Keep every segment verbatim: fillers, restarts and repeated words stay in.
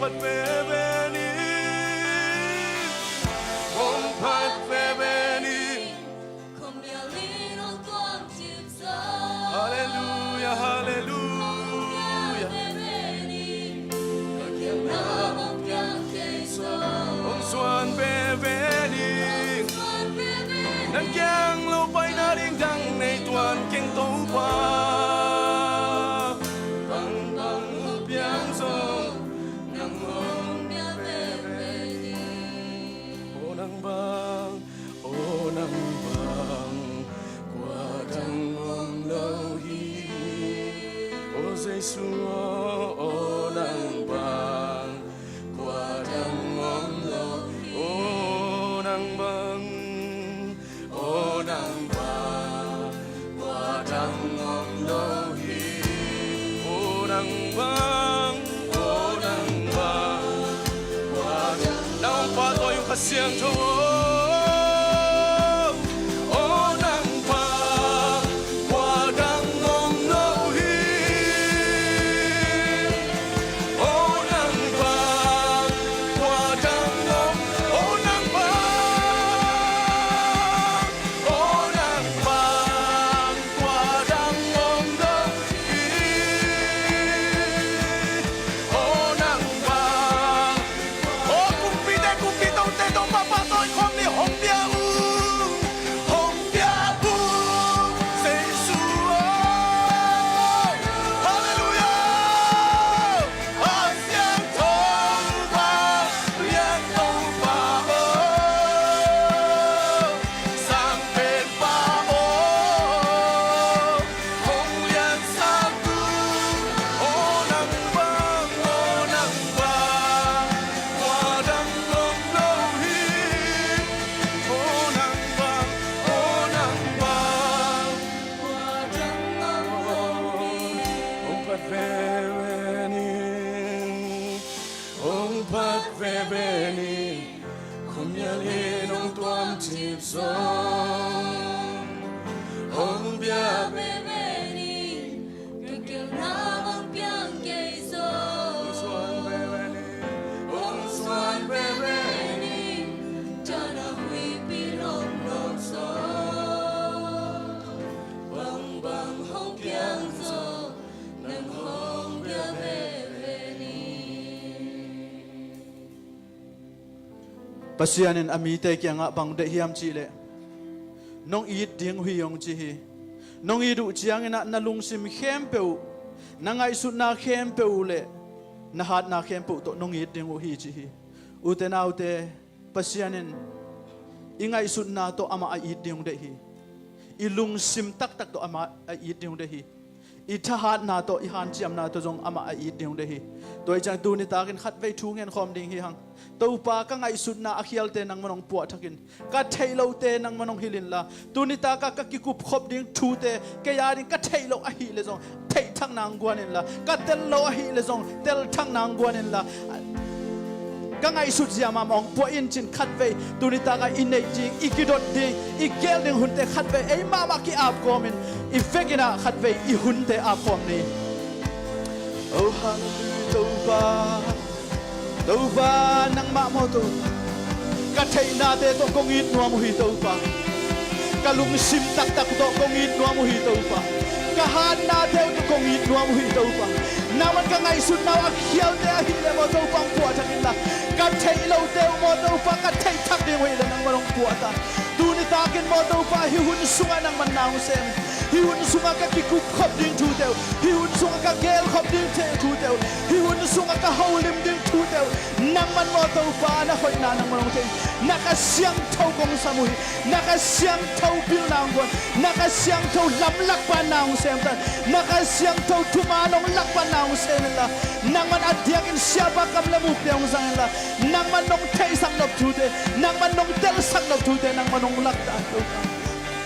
Phat veve ni, hong phat veve ni. Halleluia, halleluia. Hong zuan veve ni. Nang kiang lo paina ding dang nei tuan keng Topa. Bangbang hong piang zong nang hong bia veve ni. Aw nang bang, aw nang bang, kua dang om lo hi. Aw Jesu aw, aw nang bang, kua dang om lo hi. Aw nang bang, aw nang bang, kua dang om lo hi. Aw nang bang, aw nang bang, kua dang, nang pahtawi ung Kha Siangtho aw. Aw nang bang, kua dang om lo hi. Aw nang bang, kua dang om, aw nang bang, aw nang bang, kua dang om lo hi. Aw nang bang, aw kumpite, kumpi tote, Topa pahtawi khawm ni, hong bia ung, hong bia ung, Jesu aw. Halleluia. A siangtho pa, lian Topa aw, sang pen pa aw, hong liansak un. Aw nang bang, aw nang bang, kua dang om lo hi. Aw nang bang, aw nang bang, kua dang om lo hi. Hong phat veve ni, hong phat veve ni. Khuamial in hong tuamcip zong, hong bia veve ni. Ka gelna hong piang kei zong, hong zuan veve ni, hong zuan veve ni. Tana huipi lawmlawm zong, bangbang hong piang zong, nang hong bia veve ni. Pasian in a mite kiangah bang deih hiam cihleh, nong it ding uh hi hong ci hi. Nong it uh ciangin ah na lungsim khempeuh, na ngaihsutna khempeuh le na hatna khempeuh tawh nong it ding uh hi ci hi. Ute naute, Pasian in i ngaihsutna tawh amah a it ding uh deih hi. I lungsim taktak tawh amah a it ding uh deih hi. I thahatna tawh, i hanciamna tawh zong amah a it ding uh deih hi. Tua hi ciang tuni takin khatvei thu ngen khawm ding hi hang. Topa, ka ngaihsutna a khialte nangman hong puah thak in. Ka theih lote nangman hong hilh inla, tuni taka ka kikup khop ding thute kei a ding ka theih loh ahih leh zong theih thak nang guan inla, ka tel loh ahih leh zong tel thak nang guan inla, ka ngaihsut zia mahmah hong puah in cin khatvei tuni taka i neih ding, i kidot ding, i geel ding hunte khatvei ei mahmah ki-ap kawmin i vekin ah khatvei i hunte ap kawm ni. Oh, halleluia, Topa. Topa, nangmah maw Topa. Ka theihnate tawh kong it nuam uh hi Topa. Ka lungsim taktak tawh kong it nuam uh hi Topa. Ka hatnate uh tawh kong it nuam uh hi Topa. Nangman ka ngaihsutna uh a khialte ahih leh maw Topa hong puah thak inla, ka theih lote uh maw Topa ka theih thak ding uh ahih leh nangman hong puah ta. Tuni takin maw Topa, hih hun sungah nangman na hong sem in. Hih hun sungah ka kikup khop ding thute uh, hih hun sungah ka geel khop ding thute uh, hih hun sungah ka holim ding thute uh, nangman maw Topa na hoihna nangman hong thei in. Na Kha Siangtho kong sam uh hi. Na Kha Siangtho pilna hong guan, na Kha Siangtho lamlak pan na hong sem ta in. Na Kha Siangtho thuman hong lak pan na hong sem inla, nangman a diakin siapa kam le mukte hong zang inla, nangman nong theihsak nop thute, nangman nong telsak nop thute nangman hong lak ta in Topa.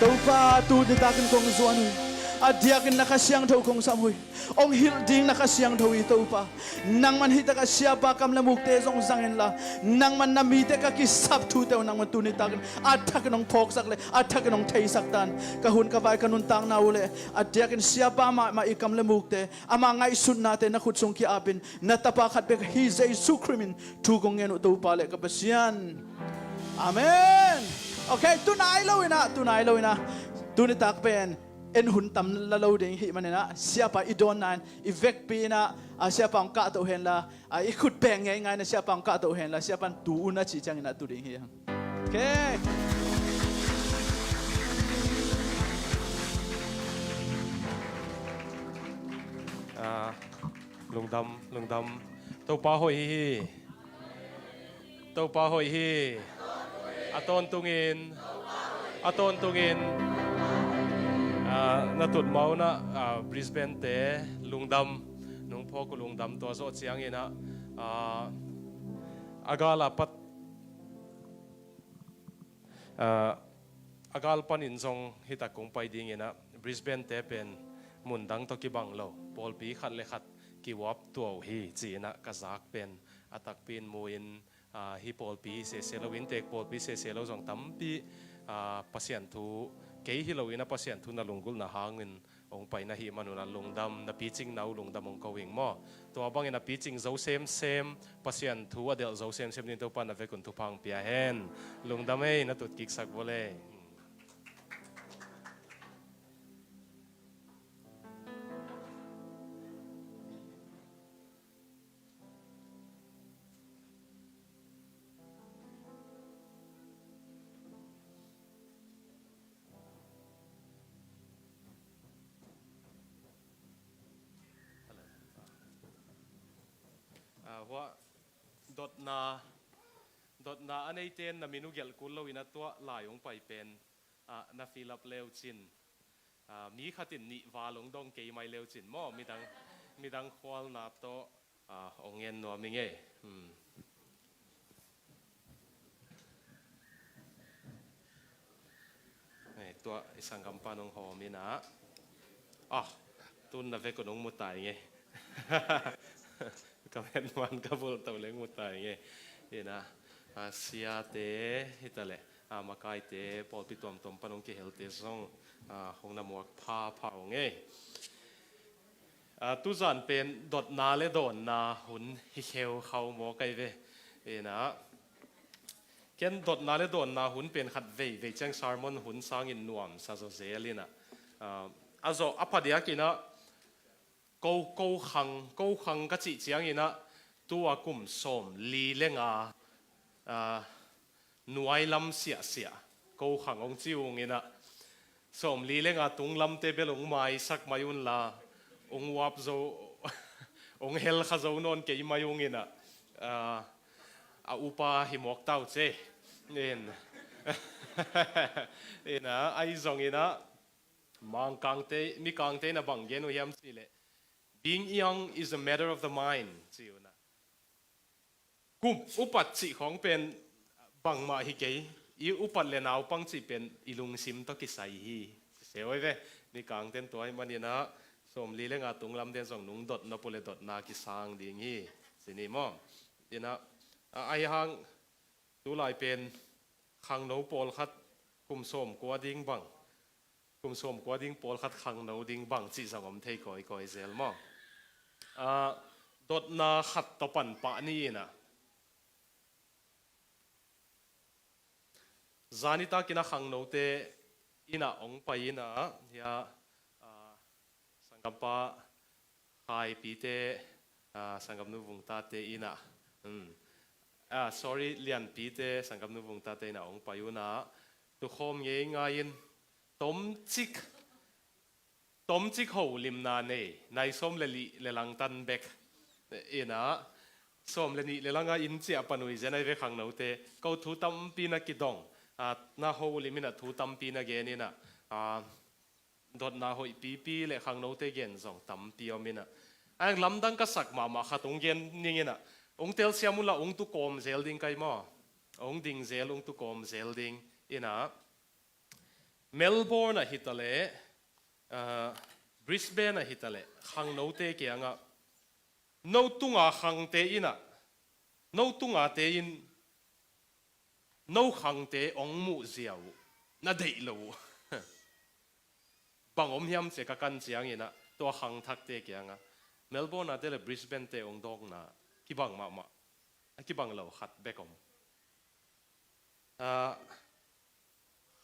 Topa, tuni takin kong zuan uh hi. A diakin na Kha Siangtho kong sam uh hi. Hong hilh ding na Kha Siangtho hi Topa. Nangman hih takah siapa kam le mukte zong zang inla, nangman na mite ka kisap thute uh nangman tuni takin a thakin hong phawksak le a thakin hong theisak ta in. Ka hun ka vai ka nuntakna uh le a diakin siapa mahmah i kam le mukte, ama ngaihsutnate na khut sung ki-apin, na Tapa khat bek hi Jesu Khrih min thu kong ngen uh Topa le ka Pasian. Amen. Ok, tu nai lo in ah, tu nai lo in ah, tuni tak pen en hun tam la lo ding hih manin ah, siapa i dawnna in i vekpi in ah, a siapa hong kahto henla, a i khut beng ngeingai in ah siapa hong kahto henla, siapa in tu un a cih ciangin ah tu ding hi. Ok. Ah, lungdam, lungdam. Topa hoih hi hi. Topa hoih hi. A tawntungin, a tawntungin, ah, na tut ma un ah, ah, Brisbane te lungdam, nung phawk uh lungdam. Tua zawh ciangin ah, ah, a gal a pat, ah, a gal panin zong hih tak kong pai dingin ah, Brisbane te pen mun dang tawh kibang lo, pawlpi khat le khat kiuap tuah uh hi ci-in ah ka zak pen a takpi in mu in, ah, hih pawlpi sese lo, inntek pawlpi sese lo zong tampi, ah, Pasian thu, kei hi lo in ah Pasian thu na lunggulhna hangin hong pai na hih man un ah lungdam, na picing na uh lungdam hong ko ing maw. Tua bangin a picing zo semsem, Pasian thu a delh zo semsem ding Topa na vekun thupha hong pia hen. Lungdam ei, na tut kiksak vua le. Ah, hua, dotna, dotna a neite in na min uh gelh kul lo in ah tua lai hong pai pen, ah, na fill up leu cin. Ah, mi khat in nih val hong dong kei mai leu cin maw, midang, midang khualna tawh, ah, hong ngen nuam ing ei. Hmm. Ei, tua i sanggampa in hong hawm in ah. Ah, tun na vekun hong mu ta ing ei. Ka met man ka bulh to leng mu ta ing ei. In ah, ah, siate hi ta leh, ah, makaite, pawlpi tuamtuam pan hong kihelte zong, ah, hong na muak phapha ung ei. Ah, tuzan pen dotna le dawnna hun hi kheu khau maw kai ve. In ah, ken dotna le dawnna hun pen khat veivei ciang sermon hun sangin nuamsa zaw zel in ah, ah, a zawh a phadiak in ah, ko, ko khang, ko khang ka cih ciangin ah, tua kum sawmli le nga, ah, nuai lam siahsiah ko khang hong ci ung in ah, sawmli le nga tung lamte bel hong maisak mai unla, hong uap zo, hong hel kha zo nawn kei mai ung in ah, ah, a upa hi mawk ta uh ce. In, in ah, ahi zongin ah, Mangkangte, Mikangte in ah bang gen uh hiam cih leh, being young is a matter of the mind, ci uh in ah. Kum upat cih khawng pen bangmah hi kei, i upat le naupang cih pen i lungsim tawh kisai hi. Sese uh ei ve, Mikangte in tua ahih manin ah, sawmli le nga tung lamte in zong nung dot nop uh leh dotna kisang ding hi, ci ni maw. In ah, a, ahi hang, tulai pen khangno pawlkhat kum sawmkua ding bang, kum sawmkua ding pawlkhat khangno ding bang cih zong om thei kawikawi zel maw. Ah, dotna khat tawh pan pah ni in ah. Zani takin ah khangnote in ah hong pai in ah, hia, ah, sanggampa Khaipite, ah, sanggamnu Vungtate in ah, hmm. Ah, sorry, Lianpite, sanggamnu Vungtate in ah hong pai un ah, tukhawm ngeingai in, tomcik, tomcik holimna nei, nai sawm le nih le lang tan bek in ah, sawm le nih le lang a inn ciah pan uh hi zen ahi ve khangnote, ko thu tampi na kidong, ah, na holim in ah thu tampi na gen in ah, ah, dotna hoihpipi le khangnote gen zong tampi om in ah. A lamdang ka sak mahmah khat hong gen ning in ah. Hong telsiam unla hong tu kawm zel ding kai maw. Hong ding zel, hong tu kawm zel ding in ah. Melbourne ah hi ta leh, ah, Brisbane ah hitaleh khangnote kiangah, no tunga khangte in ah, no tungate in no khangte hong muhzia uh, na deih lo uh. Bang om hiam ci-a ka kan ciangin ah, tua khangthakte kiangah, Melbourne ah te le Brisbane te hong dawkna kibang mahmah, a kibang lo khat bek om. Ah,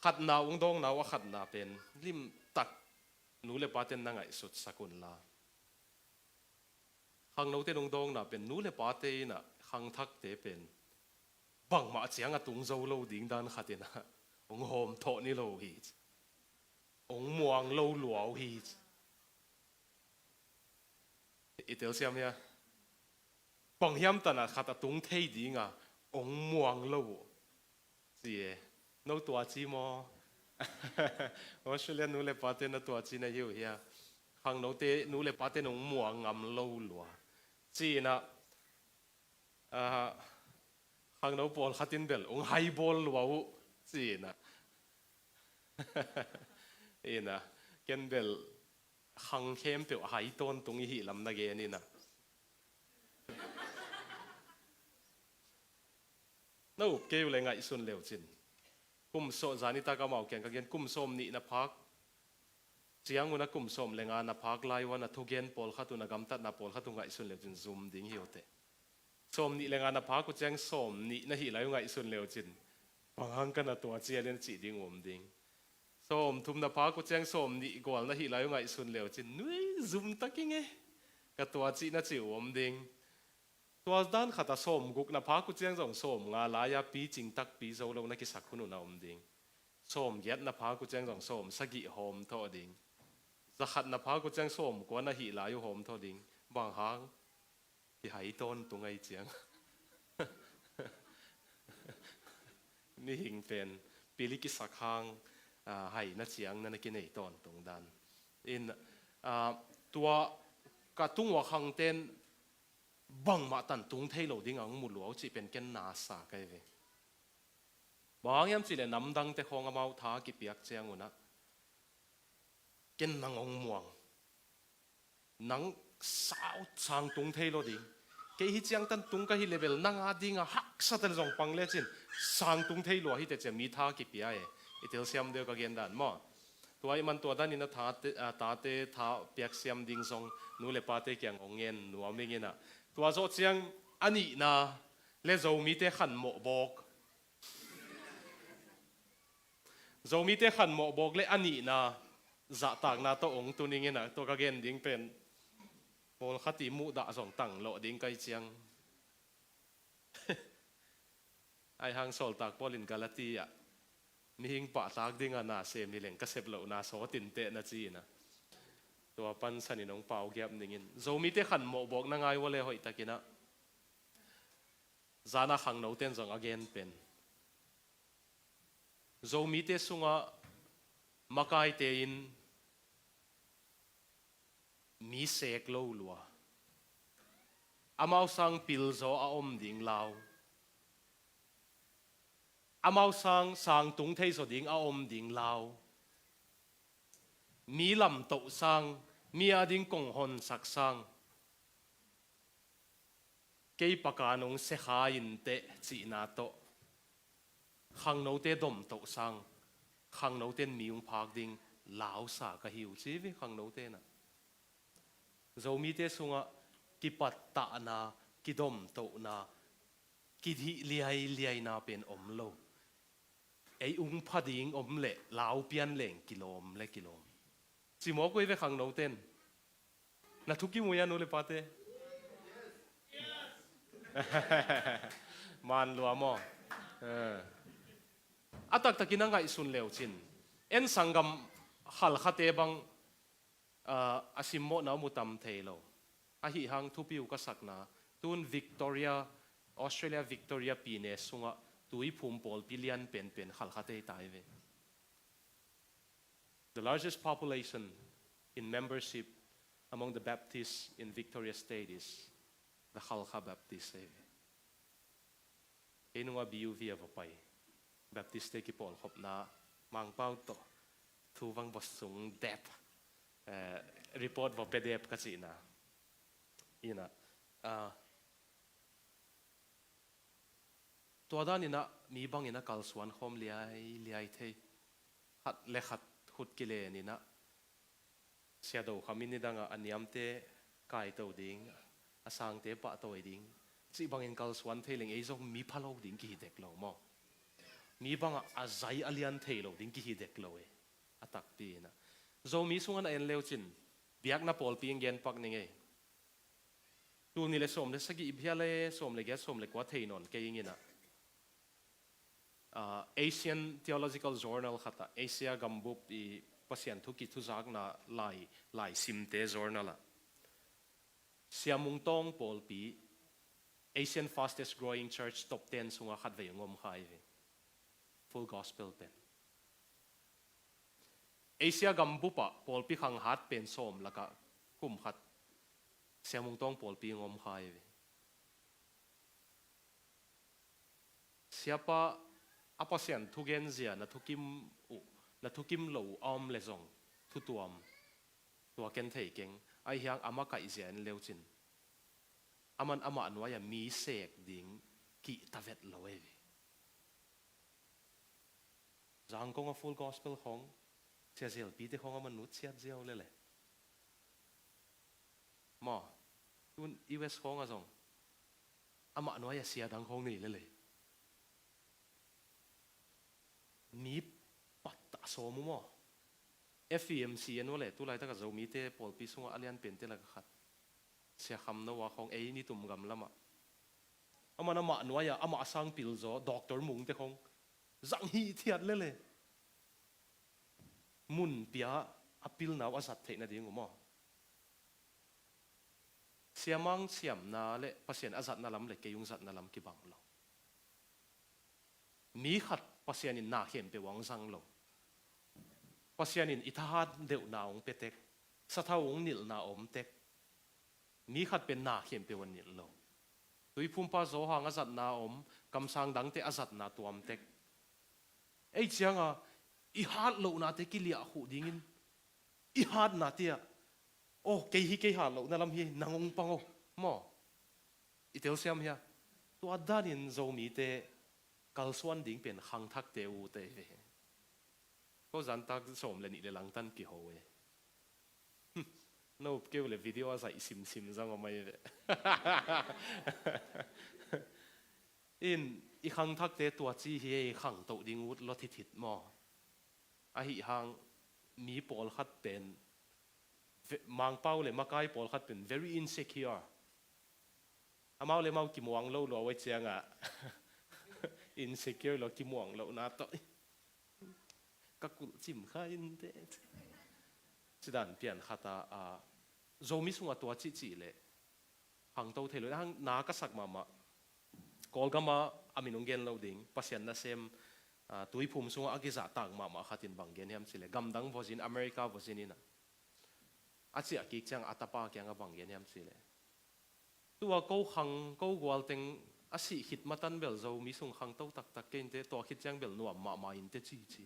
khatna hong dawkna uh a khatna pen limtak nu le paten na ngaihsutsak unla, khangnote hong dawkna pen nu le pate in ah khangthakte pen bangmah ciang a tung zo lo ding dan khatin ah hong hawm thawh ni lo uh hi ci. Hong muang lo lua uh hi ci. I telsiam hia? Bang hiam tan ah khat a tung thei ding a hong muang lo uh ci e. No tuaci maw? Australia nu le pate na tuaci na hi uh hia? Khangnote nu le pate nong muang ngam lo lua. Ci-in ah, ah, khangno pawlkhat in bel hong haibawl lua uh ci-in ah. In ah, ken bel khang khempeuh hai tawntung i hih lam na gen in ah. Na up kei uh le ngaihsun leu cin. Kum sawm, zanitak amau kiang ka gen, kum sawm nih na phak ciang un ah kum sawm le nga na phak lai un ah thugen pawlkhat uh, na gamtatna pawlkhat uh ngaihsun leu cin zum ding hi uh teh. Sawm nih le nga na phak uh ciang sawm nih na hih lai uh ngaihsun leu cin, bang hang ka na tuaci a lian cih ding uh om ding. Sawm thum na phak uh ciang sawm nih gual na hih lai uh ngaihsun leu cin, nui zum tak ing e, ka tuaci na cih uh om ding. Tua dan khat a sawm guk na phak uh ciang zong sawm nga lai-a picing takpi zo lo na kisak hun uh na om ding. Sawm giat na phak uh ciang zong sawm sagih hawm thawh ding. Za khat na phak uh ciang sawm kua na hih lai uh hawm thawh ding. Bang hang? Kihai tawntung ahih ciang. Mihing pen pil i kisak hang, ah, haina ciang na na kinei tawntung dan. In, ah, tua ka tung uh a khangten bangmah tan tung thei lo ding a hong mu lua uh cih pen ken na sa ka hi ve. Bang hang hiam cih leh namdangte khawng amau tha kipiak ciang un ah, ken nang hong muang. Nang sau sang tung thei lo ding. Kei hi ciang tan tung ka hi leh bel nang a ding a haksa ta le zong pang lecin sang tung thei lua hi teh ci-a mi tha kipia e. I telsiam deuh ka gen dan maw? Tua ahih man tua danin a tate, a tate tha piaksiam ding zong nu le pate kiang hong ngen nuam ing in ah. Tua zawh ciang a nihna le Zomite khanmawh bawk. Zomite khanmawh bawk le a nihna zahtakna tawh hong tun ing in ah, tua ka gen ding pen pawlkhat i muhdah zong tanglawh ding ka hih ciang. Ahih hang sawltak Paul in Galati ah, mihing pahtak ding a na sem hi leng ka sep lohna sawt in teh na ci in ah, tua pansanin hong paugiap ning in. Zomite khanmawh bawk na ngai uh a le hoihtakin ah, zan a khangnoten zong a gen pen, Zomite sungah makaite in mi sek lo lua, amau sang pilzaw a om ding lau, amau sang sang tung thei zaw ding a om ding lau, mi lamtoh sang, mi a ding kong honsak sang, kei paka nong sekha in teh cihna tawh khangnote domtoh sang, khangnoten mi hong phak ding lausa ka hi uh ci ve khangnoten ah. Zomite sungah kipattahna, kidomtohna, kidih liailiaina pen om lo. Ei ung pha ding om leh lau pian leng kilawm le kilawm. Cimawk uh hi ve khangnoten. Na thukim uh hia nu le pate? Man lua maw? Eh. A taktakin a ngaihsun leu cin, en sanggam Khalkhate bang, ah, a simmawhna om uh tam thei lo. Ahi hang thupi uh ka sakna, tun Victoria, Australia Victoria pine sungah tuiphum pawlpi lian penpen Khalkhate hi ta hi ve. The largest population in membership among the Baptists in Victoria State is the Khalkha Baptist, eh. Kei nunga B U V a va pai, Baptist te kipawlkhopna Mangpau tawh thu vang va sung dep. eh, report va pia dep ka cihna. Ina, ah, tua daninah mi bangin a kalsuan khawm liailiai thei. Khat le khat khut kileninah Sia Do Kham in nidangah a niamte kaito ding, a sangte pahtawi ding cih bangin kalsuan thei leng ei zong mi pha lo ding kihi dek lo maw? Mi bangah a zai a lian thei lo ding kihi dek lo e. A takpi inah Zomi sungah na en leucin biakna pawlpi in gen pak ning ei. Tul nih le sawm le sagih bia le sawm le giat sawm le kua thei nawn kei inginah, ah, Asian Theological Journal khatah, Asia gambup i Pasian thu kithuzakna lai, lai simte journal ah Sia Mung Tawng pawlpi, Asian fastest growing church top ten sungah khatvei hong om kha hi ve. Full Gospel pen Asia gambupah pawlpi khanghat pen sawm lakah kum khat Sia Mung Tawng pawlpi hong om kha hi ve. Siapa a Pasian thugenzia na thukim uh, na thukim lo uh a om le zong thutuam tua ken thei keng. Ahi hiang a makaihzia en leucin aman amah nuai-ah mi sek ding kihta vet lo ei ve. Zangkong a Full Gospel khawng, Sia Zelpite khawng aman nutsiat ziau lele. Maw, tun U S khawng a zong amah nuai-ah sia dang khawng nei lele. Mi pattah sawm uh maw? F E M C en uh le, tulaitakah Zomite pawlpi sungah a lian pente lakah khat. Sia Kham No a khawng ei nitum gam lamah. Aman amah nuai-ah amah a sang pilzaw, Doctor Mungte khawng zang hithiat lele. Mun pia a pilna uh a zat theih nading uh maw? Siamang siamna le Pasian a zatna lam le kei ung zatna lam kibang lo. Mi khat Pasian in na khempeuh hong zang lo. Pasian in i thahat deuhna hong pia tek, sathau hong nilhna a om tek. Mi khat pen na khempeuh a nilh lo. Tuiphumpa Johan a zatna a om, kamsang dangte a zatna tuam tek. Ei cianga i hat lohnate kiliah khuh dingin i hatnate ah, oh, kei hi, kei hat lohna lam hi, nang hong pang aw maw? I telsiam hia? Tua danin Zomite kalsuan ding pen khangthakte ute ve. Ko zantak sawm le nih le langtan kiho e. No keu le video a zaih simsim zang om ai ve. In i khangthakte tua ci hi ei, khangto ding ut lo thithit maw? Ahi hang mi pawlkhat pen ve-, Mangpau le makai pawlkhat pen very insecure. Amau le mau kimuang lo lua uh ai ciangah insecure lo kimuang lohna tawh ka kulh cim kha in te. Cidan pian khat a, a, Zomi sungah tua cihcih le khangto thei lo. Hang na ka sak mahmah. Kawlgama a min hong gen lo ding, Pasian nasem, a, tuiphum sungah a kizahtak mahmah khatin bang gen hiam cih le, gamdang vozin, America vozin inah, a ciah kik ciang a tapa kiangah bang gen hiam cih le, tua ko khang, ko gualteng a sih khit matan bel Zomi sung khangto taktak kei inte, tua khit ciang bel nuam mahmah inte ci ci.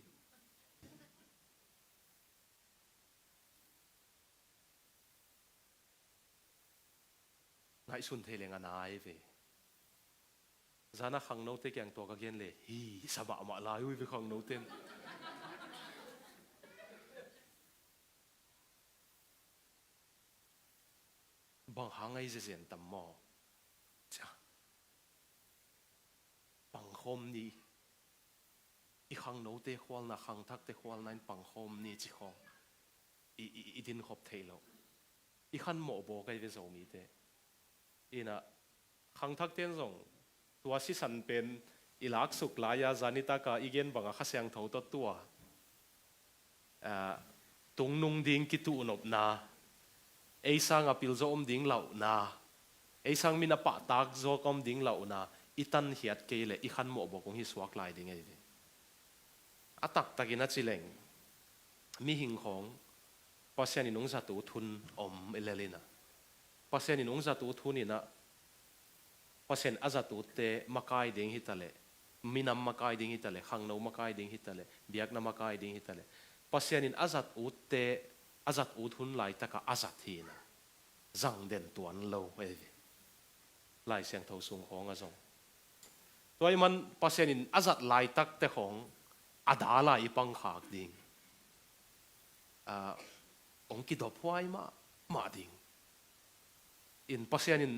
Ngaihsun thei leng a nai ve. Zana khangnote kiang tua ka gen le hi sa mahmah lai uh hi ve khangnoten. Bang hang ai zezen tam maw? Cia. Pangkhawm ni. I khangnote khualna, khangthakte khualna in pangkhawm ni ci khawng i, i, i dinkhop thei lo. I khanmawh bawk ai ve Zomite. Inah khangthakte in zong tua sisan pen i laksuk lai-a zan nitaka i gen banga Kha Siangtho tawh tua, ah, tungnung ding kituhnopna, ei sanga pilzaw om ding lauhna, ei sang min a pahtak zawk om ding lauhna i tankhiat kei leh i khanmawh bawk hong hi suak lai ding ei ve. A taktakin a ci leng mihing khawng Pasian in hong zat ut hun om i lel inah, Pasian in hong zat ut hun inah, Pasian a zat utte makai ding hitaleh, minam makai ding hitaleh, khangno makai ding hitaleh, biakna makai ding hitaleh, Pasian in a zat utte a zat ut hun laitakah a zat hi na, zang den tuan lo ahi ve. Lai Siangtho sung khawng a zong tua ahih man Pasian in a zat laitakte khawng a dal a i pangkhak ding, ah, hong kidophuai mahmah ding. In Pasian in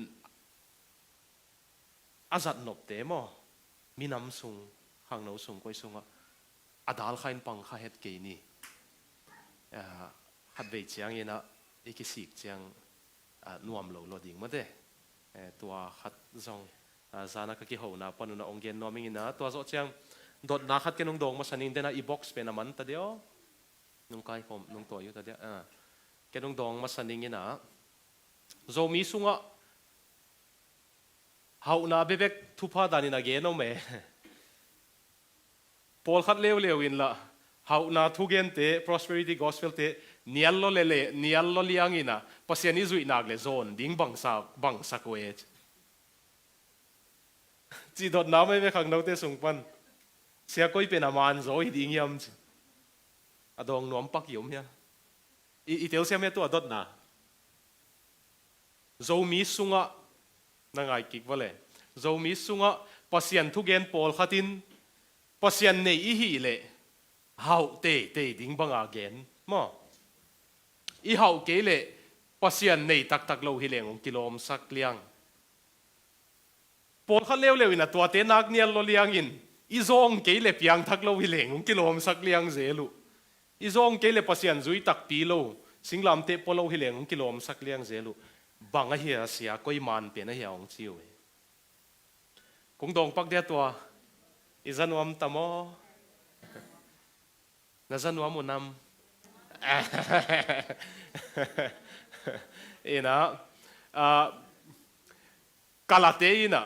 a zat nopte maw, minam sung, khangno sung, koi sungah a dal kha in pang kha het kei ni. Ah, khatvei ciangin ah i kisik ciang, ah, nuam lo lo ding mate. Eh, tua khat zong, ah, zana ka kihona panun ah hong gen nuam ing in ah, tua zawh ciang dotna khat ken hong dawng masa ning. Den ah i box pen a man ta dia aw. Nong kaikhawm, nong tawi uh ta dia. Ah, ken hong dawng masa ning in ah, Zomi sungah hauhna bekbek thupha danin a gen om e. Pawlkhat leuleu in lah hauhna thugente, prosperity gospel-te nial lo lele, nial lo liang in ah Pasian i zuih nak le zawn ding bangsa, bangsak uh e, ci. Cih dotna mai ve khangnote sung pan. Sia, koi pen a man zaw hi ding hiam ci. A dawng nuam pak i om hia? I, i telsiam hia tua dotna? Zomi sungah na ngai kik vale. Zomi sungah Pasian thugen pawlkhat in Pasian nei i hih leh hauh teitei ding banga gen maw? I hauh kei leh Pasian nei taktak lo hi leng hong kilawmsak liang. Pawlkhat leuleu in a tuate nak nial lo liangin i zawng kei le piangthak lo hi leng hong kilawmsak liang zel uh. I zawng kei le Pasian zui takpi lo, singlamteh pua lo hi leng hong kilawmsak liang zel uh. Bang ahi a sia, koi man pen ahi a hong ci uh hi. Kong dawng pak dia tua, i za nuam ta maw? Na za nuam uh nam? Ina, ah, Kalate ina,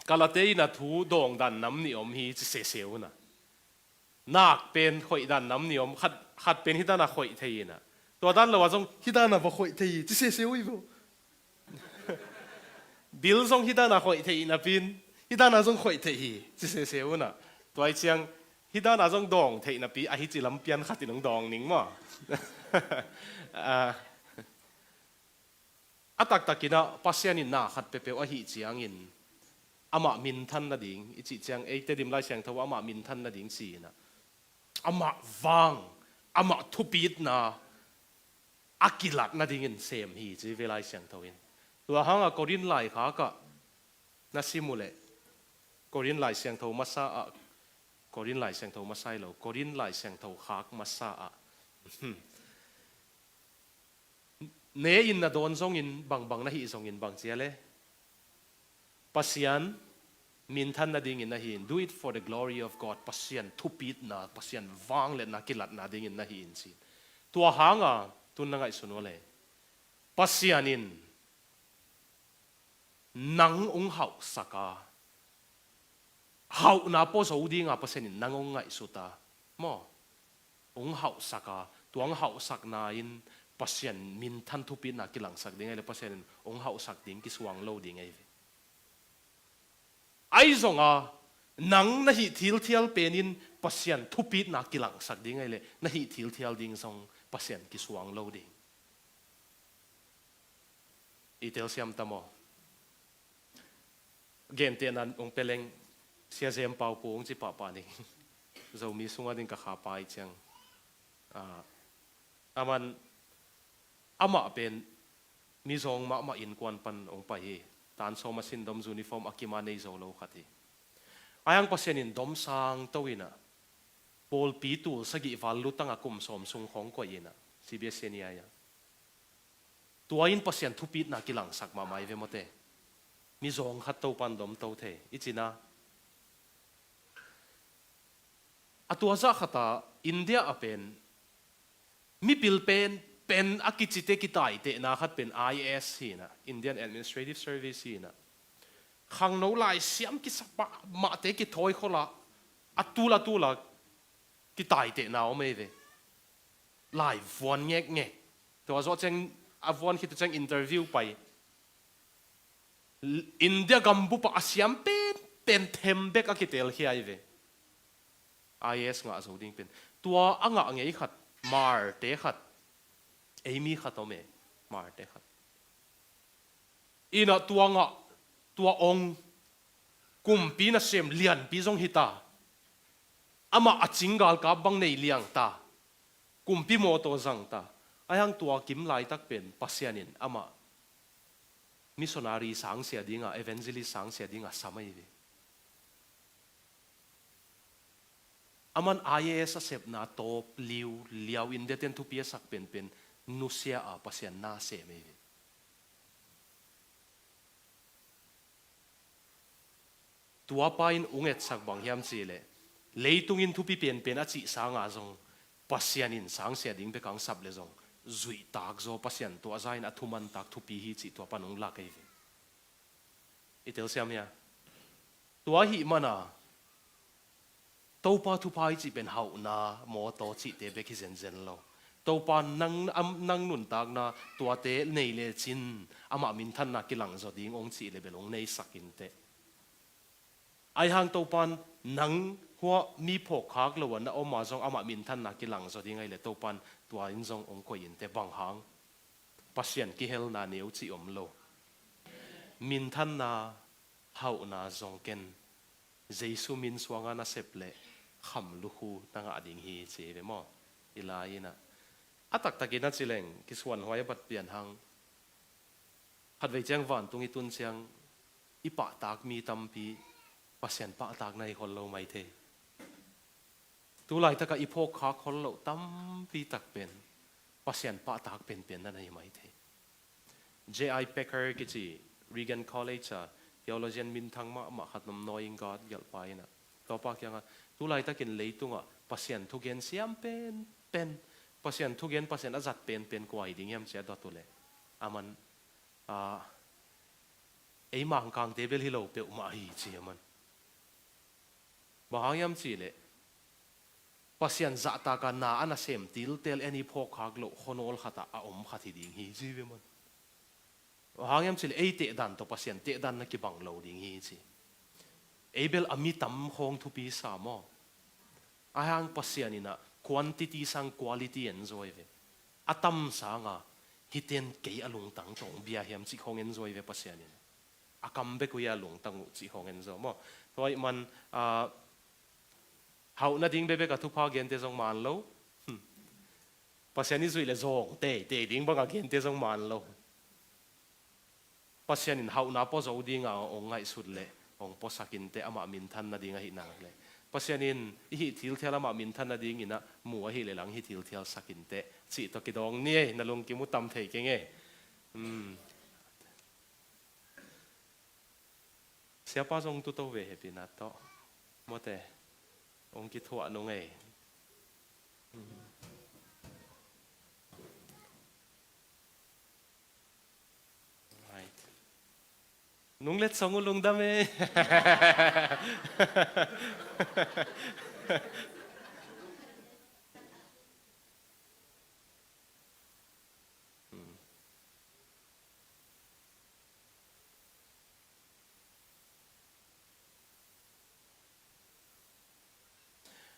Kalate ina thu dawng dan nam nih om hi ci sese una. Nak pen khoih dan nam nih om, khat, khat pen hi dana khoih thei ina. Tua dan lo a zong hi dana va khoih thei hi ci sese uh i vo. Bil zong hi dana khoih thei ina pin, hi dana zong khoih thei hi ci sese una. Tua i ciang hi dana zong dawng thei na pi ahi ci lampian khat in hong dawng ning maw? Ah, a taktakin ah Pasian in na khat peuhpeuh ahi ciangin amah minthan nading i cih ciang, eite dim Lai Siangtho amah minthan nading ci ina, amah vang, amah thupitna a kilat nadingin sem hi ci ve Lai Siangtho in. Tua hanga Korin laikhak ah na sim uh leh, Korin Lai Siangtho masa ah, Korin Lai Siangtho masa hi lo, Korin Lai Siangtho khak masa ah ne in na dawn zongin, bangbang na hih zongin bang cia le? Pasian minthan nadingin na hi in, do it for the glory of God. Pasian thupitna, Pasian vangliatna kilatna dingin na hi in ci. Tua hanga tun na ngaihsun uh le, Pasian in nang hong hauhsak a, hauhna pua zo dinga Pasian in nang hong ngaihsut a, maw? Hong hauhsak a, tua hong hauhsakna in Pasian minthan thupitna kilangsak ding ahi le, Pasian in hong hauhsak ding kisuang lo ding ahi ve. Ahi zonga nang na hih thilthial penin Pasian thupitna kilangsak ding ahi le, na hih thilthial ding zong Pasian kisuang lo ding. I telsiam ta maw? Gentehna hong pia leng, Sia Zem Pau Pu hong ci pahpah ning. Zomi sunga ding ka kha pai ciang, ah, aman, amah pen mizawng mahmah innkuan pan hong pai hi. Tan sawm a sin dom, uniform a kima nei zo lo khat hi. Ahi hang Pasian in dom sang to ina, pawlpi tul sagih val lutang a kum sawm sung khawng koih ina, C B S C ni ai a. Tua in Pasian thupitna kilangsak mahmah hi ve mawte. Mizawng khat Topan dom to thei i cina. A tua zah khatah India a pen mipil pen, pen a kicite kitaitehna khat pen I A S hi ina, Indian Administrative Service hi ina. Khangno laisiam kisa mahmahte kithawi khol a, a tul a tul a kitaitehna om ei ve. Lai vuan ngekngek. Tua zawh ciang a vuan khit uh ciang interview pai. India gambup ah a siam pen, pen them bek a kitelkhia hi ve. I A S ngah zo ding pen. Tua a ngah ngei khat, Hmarte khat, Ei mi khat om e, Marte khat. Inah tua ngah, tua ong, kumpi nasem lianpi zong hita. Amah a cing galkap bang nei liang ta. Kumpi mawtaw zang ta. Ahi hang tua kim laitak pen Pasian in amah missionary sangsia dinga, evangelist sangsia dinga sam ahi ve. Aman I A S a sepna tawp liu liau in deten thupi a sak penpen nusia a Pasian na sem ahi ve. Tua pa in ung etsak bang hiam cihleh, leitungin thupi penpen a cih sanga zong Pasian in sangsia ding bek ang sap le zong zuihtak zaw, Pasian tua za in a thumantak thupi hi cih tua pan ung lak ahi ve. I telsiam hia? Tua ahih mana Topa thupha i cih pen hauhna mawtaw cihte bek hi zenzen lo. Topa nang, am, nang nuntakna tuate nei lecin amah minthanna kilangzaw ding ong cih le bel ong neisak inteh. Ahi hang Topan nang hua mi phawkkhak lo a na om a zong amah minthanna kilangzaw ding ahi le Topan tua in zong ong koih inteh. Bang hang? Pasian kihelna neu cih om lo. Minthanna, hauhna zong ken Jesu min suanga na sep leh kham lukhu na ngah ding hi ci hi ve maw? I lai inah a taktakin a ci leng kisuanhuai a bat pian hang. Khatvei ciang vantung i tun ciang i pahtak mi tampi Pasian pahtak na hi khol lo mai thei. Tu laitaka i phawkkhak khol loh tampi tak pen Pasian pahtak penpen na na hi mai thei. J I Packer kici Regent College a theologian minthang mahmah khat nom nawi in guard gelhpa inah Topa kiangah tu laitakin leitungah Pasian thugen siam penpen, Pasian thugen, Pasian a zat penpen kua hi ding hiam cia dot uh leh aman, ah, ei Mangkangte bel hi lo peuhmah hi ci aman. Bang hang hiam cihleh Pasian zahtaka na a nasem tiltel en i phawkkhak loh khuanawl khatah a om khat hi ding hi ci ve man. Bang hang hiam cihleh ei tehdan tawh Pasian tehdan na kibang lo ding hi ci. Ei bel a mi tam khawng thupi sa maw? Ahi hang Pasian inah quantity sang quality en zaw hi ve. A tam sanga hiten kei a lungtang tawh bia hiam cih khawng en zaw hi ve Pasian inah. A kam bek uh hi a lungtang uh cih khawng en zaw maw? Tua ahih man, ah, hauh nading bekbek a thupha gente zong man lo. Hmm. Pasian i zuih le zawng teitei ding banga gente zong man lo. Pasian in hauhna pua zo dinga ong ngaihsut leh ong puasak inteh amah minthan nading ahih nak leh. Pasian in i hih thilthial amah minthan nading inah mu ahih leh lang hih thilthial sak inteh cih tawh kidawng ni ei, na lungkim uh tam thei keng ei. Hmm. Siapa zong tuto ve hepina tawh. Mawte. Ong kithuah nung ei. Right. Nung letsong uh lungdam ei.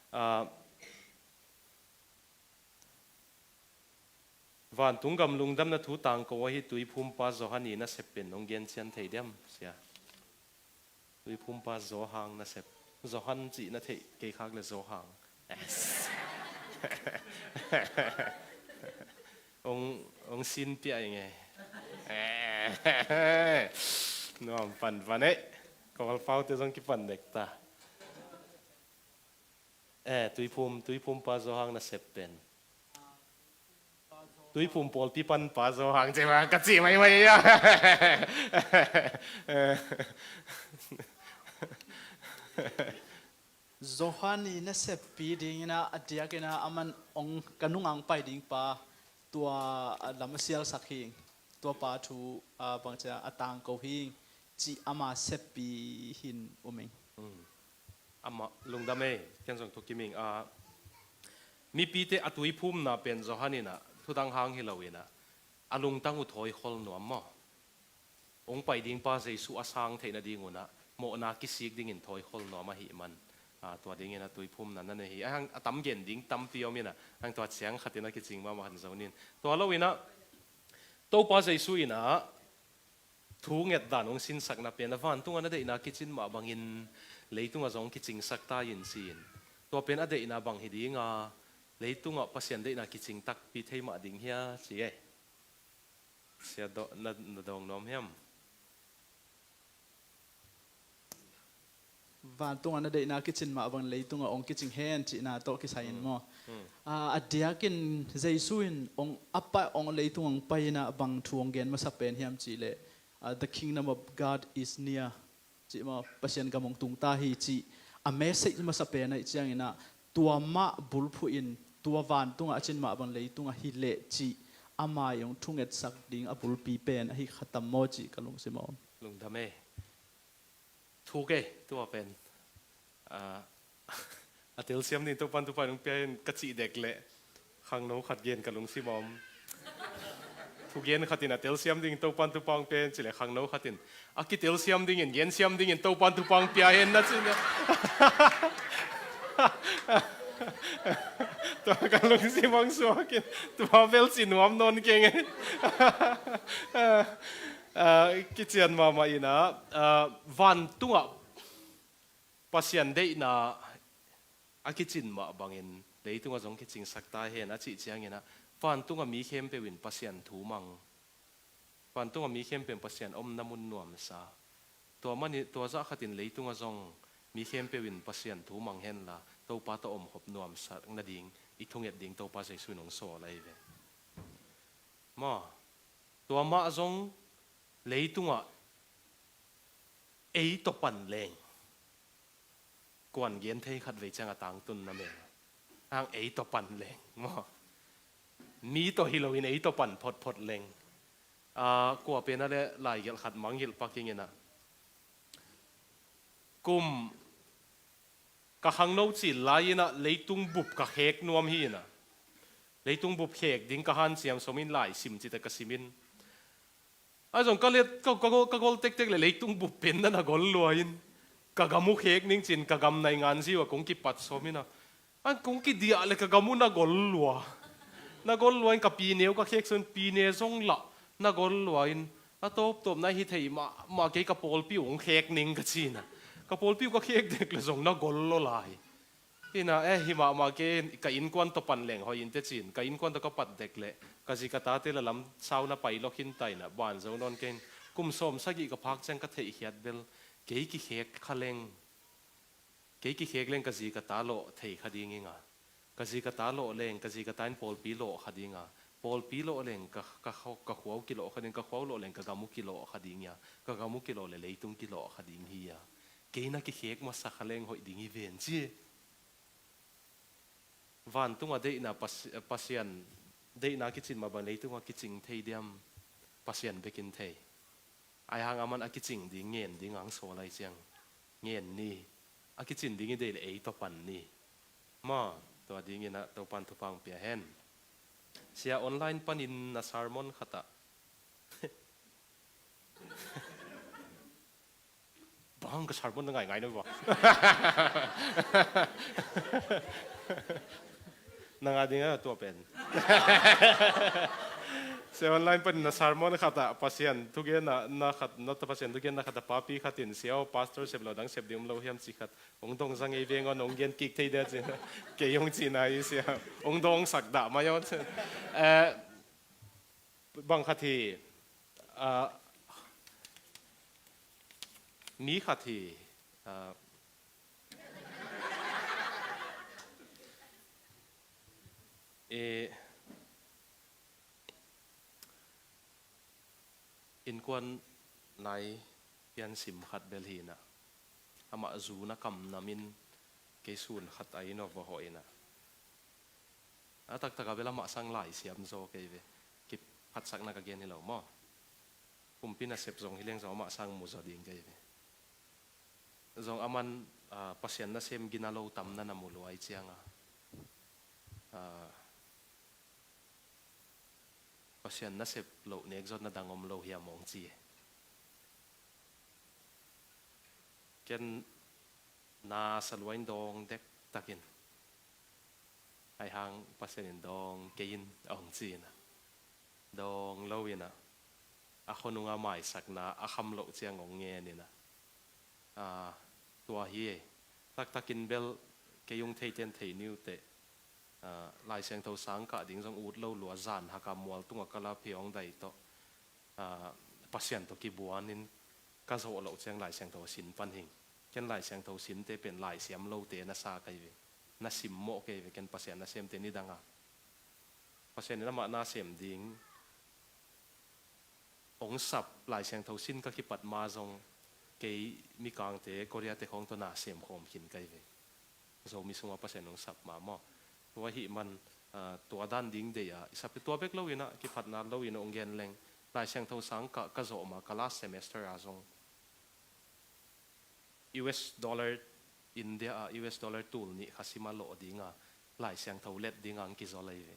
Ah, vantung gam lungdamna thu tangko ahi tuiphumpa Johan i nasep pen nong gen cian thei diam sia? Tuiphumpa Johan nasep. Johan cih na theih kei khak le Johan. Yes. Ong, ong sin piah ing e. Nuam panpan eh. Kawalpaute zong kipan dek ta. Eh, tuiphum, tuiphumpa Johan nasep pen. Tuiphum pawlpi panpa Johan cih mah ka cih maimai ia. Johan i naseppi dingin a diakin a aman ong ka nungah pai ding pa tua, ah, lam a sialsak hing, tua pa thu, ah, bangcia a tangko hing cih ama seppi hin um ing. Hmm. Amah lungdam ei, ken zong thukim ing. Ah, mipite a tuiphumna pen Johan inah thudang hang hi lo inah a lungtang uh thawikhol nuam maw? Ong pai dingpa Jesu a sang theih nading unah mawhna kisik dingin thawikhol nuam ahih man A, tua dingin a tuiphumna na nei hi. A hang a tam gen ding tampi om in a, hang tua ciang khatin a kicing mahmah khat zo ning. Tua lo in a, Topa Jesu in a thu nget dan hong sinsakna pen a vantung a na deihna kicin mah bangin leitung ah zong kicingsak ta in ci-in, tua pen a deihna bang hi ding a, leitung ah Pasian deihna kicing takpi thei mah ding hia ci e. Sia dawh na, na dawng nuam hiam? Vantung a na deihna kicin mah bang leitung ah hong kicing hen cihna tawh kisai in maw? Hmm. A, a diakin Jesu in hong a pai, hong leitung hong pai in a bang thu hong gen masa pen hiam cih leh, a, "The kingdom of God is near," cih maw, Pasian gam hong tung ta hi cih a message masa pen ahih ciangin a, tua mah bulphuh in tua vantung ah a cin mah bang leitung ah hi leh cih a mai hong thungetsak ding a bulpi pen ahi kha tam maw cih ka lungsim a om. Lungdam e. Thuk e, tua pen. A, a telsiam ding Topan Tupa in hong pia in ka cih dek leh khangno khat gen ka lungsim a om. Thugen khat in a telsiam ding Topan Tupa hong pia in ci leh khangno khat in a kitelsiam dingin, gensiam dingin Topan Tupa hong pia hen na ci in. Tua ka lungsim hong suak in, tua bel ci nuam nawn keng e. A, kician mahmah in a, a, vantung ah Pasian deihna a kicin mah bangin leitung ah zong kicingsak ta hen a cih ciangin a, vantung ah mi khempeuh in Pasian thu mang, vantung ah mi khempeuh in Pasian omna mun nuamsa. Tua manin, tua zah khatin leitung ah zong mi khempeuh in Pasian thu mang henla, Topa tawh omkhop nuamsak nading i thunget ding Topa Jesu in hong sawl ahi ve. Maw, tua mah zong leitung ah ei tawh pan leng, kuan gen thei khat vei ciang a tangtun na mel. Hang ei tawh pan leng maw, mi tawh hi loin ei tawh pan photphot leng. A, kua pen a le laigelh khat mangngilh pak ing in a, kum ka khangno cil lai in a leitung bup ka khek nuam hi in a, leitung bup khek ding ka hanciam sawm in lai sim cite ka sim in. Ahi zong ka let, ka, ka, ka gol tektek le leitung bup pen na na gol lua in, ka gam uh khek ning cin ka gam nai ngan ziu a kong kipat sawm in a, an kong kidiah le ka gam uh na gol lua. Na gol lua in ka pine uh ka khek sawm in pine zong lah na gol lua in, a tawptawp na hi thei mahmah kei, ka pawlpi uh hong khek ning ka ci in a, ka pawlpi uh ka khek dek le zong na gol lua lai. Hi na, eh, hi mahmah kei, ka innkuan tawh pan leng hoih in teh ci in, ka innkuan tawh ka pat dek leh ka zi ka tate la lam sau na pai lawk hi ta in a, ban zo nawn kei in, kum sawm sagih ka phak ciang ka theihkhiat bel, kei kikhek kha leng, kei kikhek leng ka zi ka ta lawh thei kha ding ing a, ka zi ka ta lawh leng ka zi ka ta in pawlpi lawh kha ding a, pawlpi lawh leng ka, ka, ka khua uh kilawh kha ding, ka khua uh lawh leng ka gam uh kilawh kha ding hi a, ka gam uh kilawh le leitung kilawh kha ding hi a, kei na kikhek masa kha leng hoih ding hi ven ci. Vantung a deihna Pas-, Pasian deihna kicin mah bang leitung a kicing thei diam? Pasian bek in thei. Ahi hang aman a kicing ding ngen ding ang sawl lai ciang ngen ni. A kicin ding i deih le ei tawh pan ni. Maw, tua dingin a Topan thupha hong pia hen. Sia, online panin na sermon khat ah bang ka sermon na ngaingai na ba? Na ngah ding a tua pen. Sia, online panin na sermon khat ah Pasian thugenna, na khat, na Pasian thugenna khat ah papi khat in, "Sia aw, pastor sep lo dang sep ding om lo hiam?" ci khat hong dong zang ei veng aw, nong gen kik thei dia ci. Kei hong cihna hi sia. Hong dawngsak dah mai aw. Eh, bang khat hi, ah, mi khat hi, ah, eh, innkuan lai piansim khat bel hi na. Amah zu na kam nam in kei sun khat a inn ah va hawh in a. A taktak a bel amah sang lai siam zaw kei ve. Kiphatsakna ka gen hi lo maw. Kumpi nasep zong hi leng zong amah sang mu zaw ding kei ve. Zong aman, ah, Pasian nasem gina lo tam na na mu lua ahih ciang a, ah, Pasian nasep loh nek zawh na dang om lo hiam hong ci e. Ken Na sa lua in dawng dektakin, ahi hang Pasian in dawng kei in a hong ci-in ah, dawng lo-in ah, a khuanunga maisakna a kham loh ciang hong ngen in ah, aa, tua hi e. Taktakin bel kei hong theite in thei ni uh teh, aa, Lai Siangtho sang kah ding zong ut lo lua, zan haka mual tungah ka la phe hong dai tawh, aa, Pasian tawh kibuanin ka zawh loh ciang Lai Siangtho a sin pan hing. Ken Lai Siangtho sinte pen laisiam lote na sa ka hi ve. Na simmawh ka hi ve, ken Pasian nasemte nidanga. Pasian in amah nasem ding hong sap Lai Siangtho sin ka kipat ma zong kei Mikangte, Koreate khawng tawh nasem khawm khin ka hi ve. Zomi sungah Pasian hong sap ma maw. Tua ahih man, aa, tua dan ding deih a i sap hi. Tua bek lo-in ah, kiphatna lo-in ah hong gen leng, Lai Siangtho sang kah ka zawh ma, ka last semester a zong U S dollar, India ah U S dollar tul nih kha sim a lawh dinga, Lai Siangtho let dinga hong kizol ahi ve.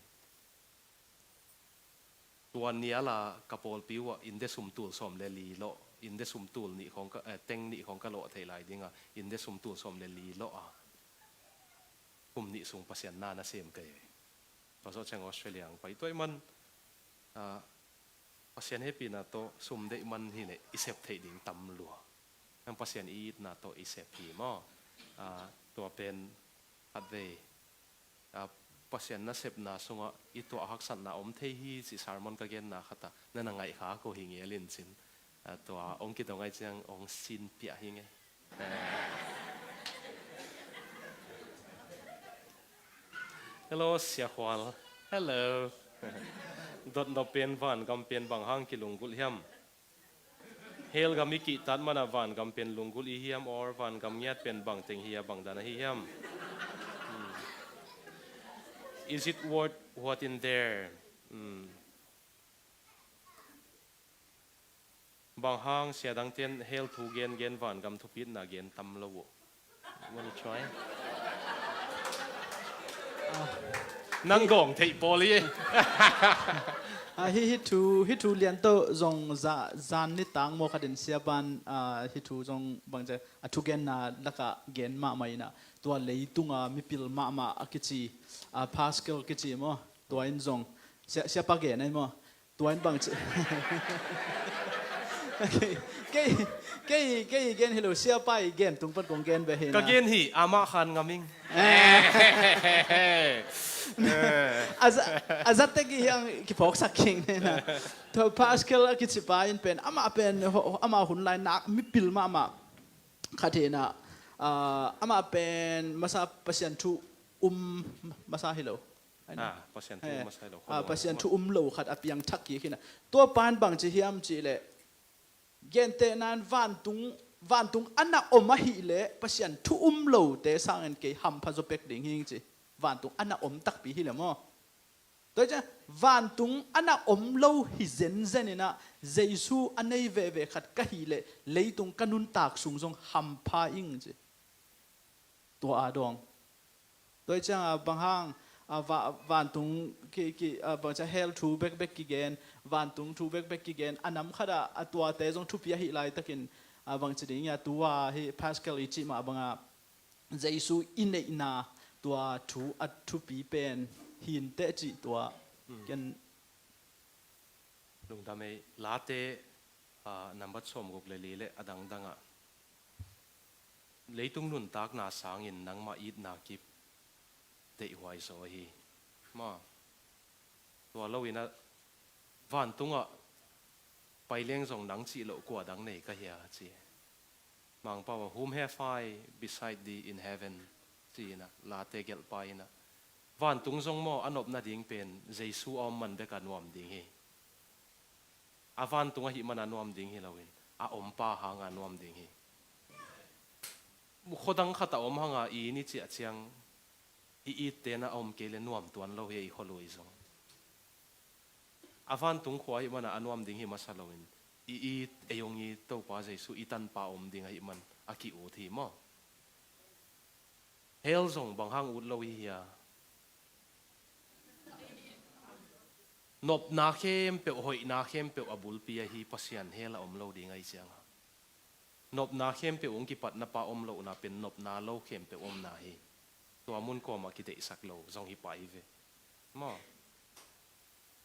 Tua nial a ka pawlpi uhah India sum tul sawm le li lawh, India sum tul nih khawng ka, eh, teng nih khawng ka lawh theih lai dinga, India sum tul sawm le li lawh a, kum nih sung Pasian na nasem ka hi ve. Tua zawh ciang Australia hong pai. Tua ahih man, ah, Pasian hehpihna tawh sum deih man hileh i sep theih ding tam lua. Nang Pasian i itna tawh i sep hi maw. Ah, tua pen khatvei, ah, Pasian nasepna sungah i tuah haksatna om thei hi cih sermon ka genna khatah na na ngaihkha ko hi ngel in cin. Ah, tua hong kidong ahih ciang hong sinpiah hi ngei. Hello, Sia Khual. Hello. Dotnop pen vangam pen bang hang kilunggulh hiam? Hell gam i kihtat mana vangam pen lunggulh i hiam, or vangam ngiat pen bang teng hi a, bang dan ahi hiam? Hmm. Is it worth what in there? Hmm. Bang hang sia dangten hell thu gen gen vangam thupitna gen tam lo uh? Wanna try? Nang gawng theih pawl hi. Ah, hi, hi thu, hi thu lian tawh zong za, zan ni tang maw khatin siapan, ah, hi thu zong bangcia a thugenna lakah gen mahmah inah tua leitunga mipil mahmah a kici, ah, Pascal kici maw, tua in zong sia, siapa gen ahi maw. Tua in bangci. Kei, kei, kei gen hi lo, siapa i gen tung pan kong gen beh hi na. Ka gen hi, amah khan ngam ing. A za, a za tek i hiang kiphawksak king na. Tua Pascal a kicipa in pen, amah pen, ho, amah hun lai nak mipil mahmah khat hi na. Ah, amah pen masa Pasian thu um masa hi lo. Ah, Pasian thu um masa hi lo, ah, Pasian thu um lo khat a piangthak kik hi na. Tua pan bangci hiam cihleh, gentehna in vantung, vantung a na om ahihleh Pasian thu um lote sangin kei hampha zaw pek ding hing ci. Vantung a na om takpi hileh maw. Tua hi ciang vantung a na om lo hi zenzen inah Jesu a nei veve khat ka hihleh leitung ka nuntak sung zong hampha ing ci. Tua a dawng. Tua hi ciangah bang hang, a, va, vantung ki, ki, a, bangcia hell thu bekbek kigen, vantung thu bekbek kigen, a nam khatah a tuate zong thupi ahi laitakin, a, bangci ding a tua hi Pascal i cih mah bangah Jesu i neihna tua thu a thupi pen hinteh cih tua. Hmm. Ken lungdam ei, Late, a, nambat sawmguk le li le a dangdangah leitung nuntakna sangin nangmah itna kip deihhuai zaw hi. Ma, tua loinah vantungah pai leng zong nang cih loh kua dang nei ka hia ci. Mangpau ah, "Whom have I beside thee in heaven?" ci-inah, Late gelhpa inah. Vantung zong maw, a nopna ding pen Jesu a om man beka nuam ding hi. A vantung ahih mana nuam ding hi loin, a ompa hanga nuam ding hi. Khuadang khatah om hanga i ni ciah ciang, i itte na a om kei le nuam tuan lo hi, i khualui zong. A vantung khua ahih mana a nuam ding hi masa loin, i it, ei hong it Topa Jesu i tanpa om ding ahih man a ki-ut hi maw. Hell zong bang hang ut lo i hia? Nopna khempeuh, hoihna khempeuh a bulpi ahi Pasian hell a om lo ding ahi cianga. Nopna khempeuh hong kipatna pa om lohna pen nopna lo khempeuh omna hi. Tua mun kawmah kideihsak lo zong hi pah hi ve. Maw?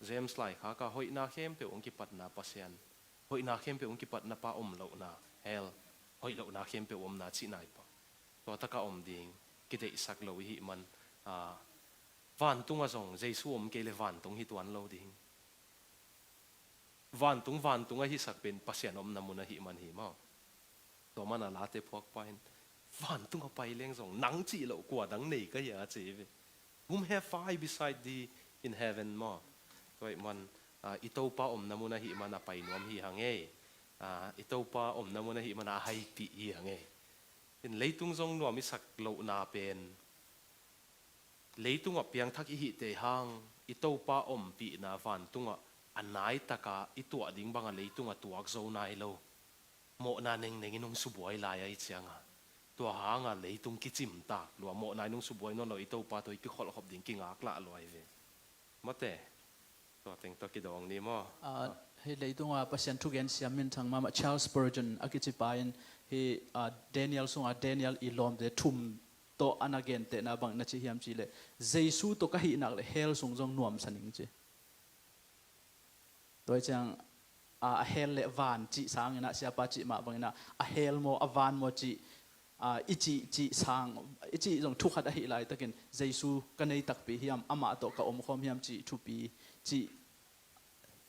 James laikhak ah hoihna khempeuh hong kipatna Pasian, hoihna khempeuh hong kipatna pa om lohna hell, hoih lohna khempeuh omna cihna hi pah. Tua takah om ding kideihsak lo i hih man, ah, vantungah zong Jesu om kei le vantung hi tuan lo ding. Vantung, vantung a hisak pen Pasian omna mun ahih man hi maw? Tua mana Late phuakpa in, vantung a pai leng zong nang cih loh kua dang nei ka hia ci hi ve. Whom have I beside thee in heaven maw? Tua ahih man, ah, i Topa omna mun ahih man a pai nuam hi hang ei. Ah, i Topa omna mun ahih man a haipih hi hang ei. In leitung zong nuam i sak lohna pen leitungah piangthak i hihte hang i Topa ompihna vantungah a naitaka i tuah ding banga leitungah tuak zo nai lo. Mawhna nengneng in hong subuai lai ahi cianga, tua hanga leitung kicimtak lua, mawhna in hong subuai nawn lo, i Topa tawh i kikholhkhop ding kingaklah lua hi ve. Mate, tua teng tawh kidawng ni maw? Ah, hih leitunga Pasian thugen siam minthang mahmah Charles Spurgeon a kicipa in hih, ah, Daniel sunga Daniel i lawmte thum tawh a na gentehna bang na ci hiam cihleh, Jesu tawh ka hih nak le hell sung zong nuamsa ning ci. Tua hi ciang, a, a hell le van cih sangin ah, siapa cih mah bangin ah, a hell maw, a van maw cih, a, i cih, cih sang, i cih zong thukhat ahih laitakin, Jesu ka nei takpi hiam, amah tawh ka omkhawm hiam cih thupi, cih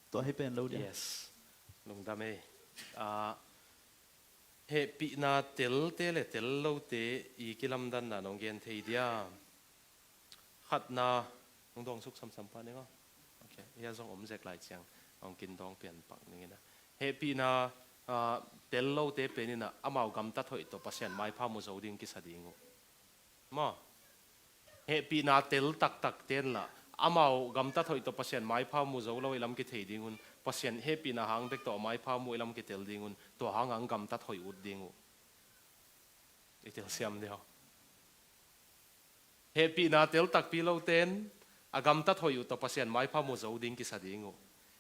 tua hi pen lo dia. Yes. Lungdam ei. A, hehpihna telte le tel lote i kilamdanna nong gen thei dia. Khatna, hong dawng suk samsam pah ning aw. Ok, hia zong om zek lai ciang hong kin dawng pian pak ning ina. Hehpihna, ah, tel lote pen ina amau gamtat hoih tawh Pasian maipha mu zo ding kisa ding uh. Maw? Hehpihna tel taktak ten la amau gamtat hoih tawh Pasian maipha mu zo lo i lam kithei ding un. Pasian hehpihna hang bek tawh a maipha mu i lam kitel ding un. Tua hang ang gamtat hoih ut ding uh. I telsiam deuh. Hehpihna tel takpi loten a gamtat hoih uh tawh Pasian maipha mu zo ding kisa ding uh.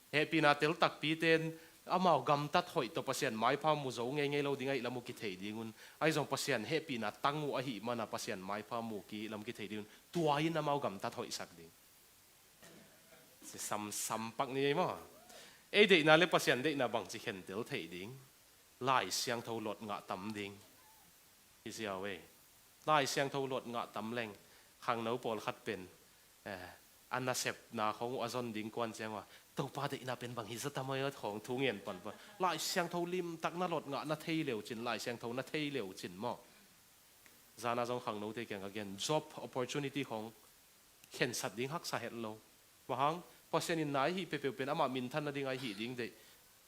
Hehpihna tel takpi ten amau gamtat hoih tawh Pasian maipha mu zo ngeingei lo ding ahih lam uh kithei ding un. Ahi zong Pasian hehpihna tang uh ahih mana Pasian maipha mu ki lam kithei ding un. Tua in amau gamtat hoihsak ding. Si samsam pak ni ei maw? Ei deihna le Pasian deihna bangci khentel theih ding. Lai Siangtho lot ngah tam ding. Hi ziau ei. Lai Siangtho lot ngah tam leng khangno pawlkhat pen, eh, a nasepna khong uh a zon ding kuan ciang uh a, Topa deihna pen bang hi za tam ei khong thu ngen pan pan. Lai Siangtho limtak na lot ngah na thei leu cin, Lai Siangtho na thei leu cin maw? Zana zong khangnote kiang ka gen job opportunity khong khensat ding haksa het lo. Mahang, Pasian in na i hih peuhpeuh pen amah minthan nading a i hih ding deih.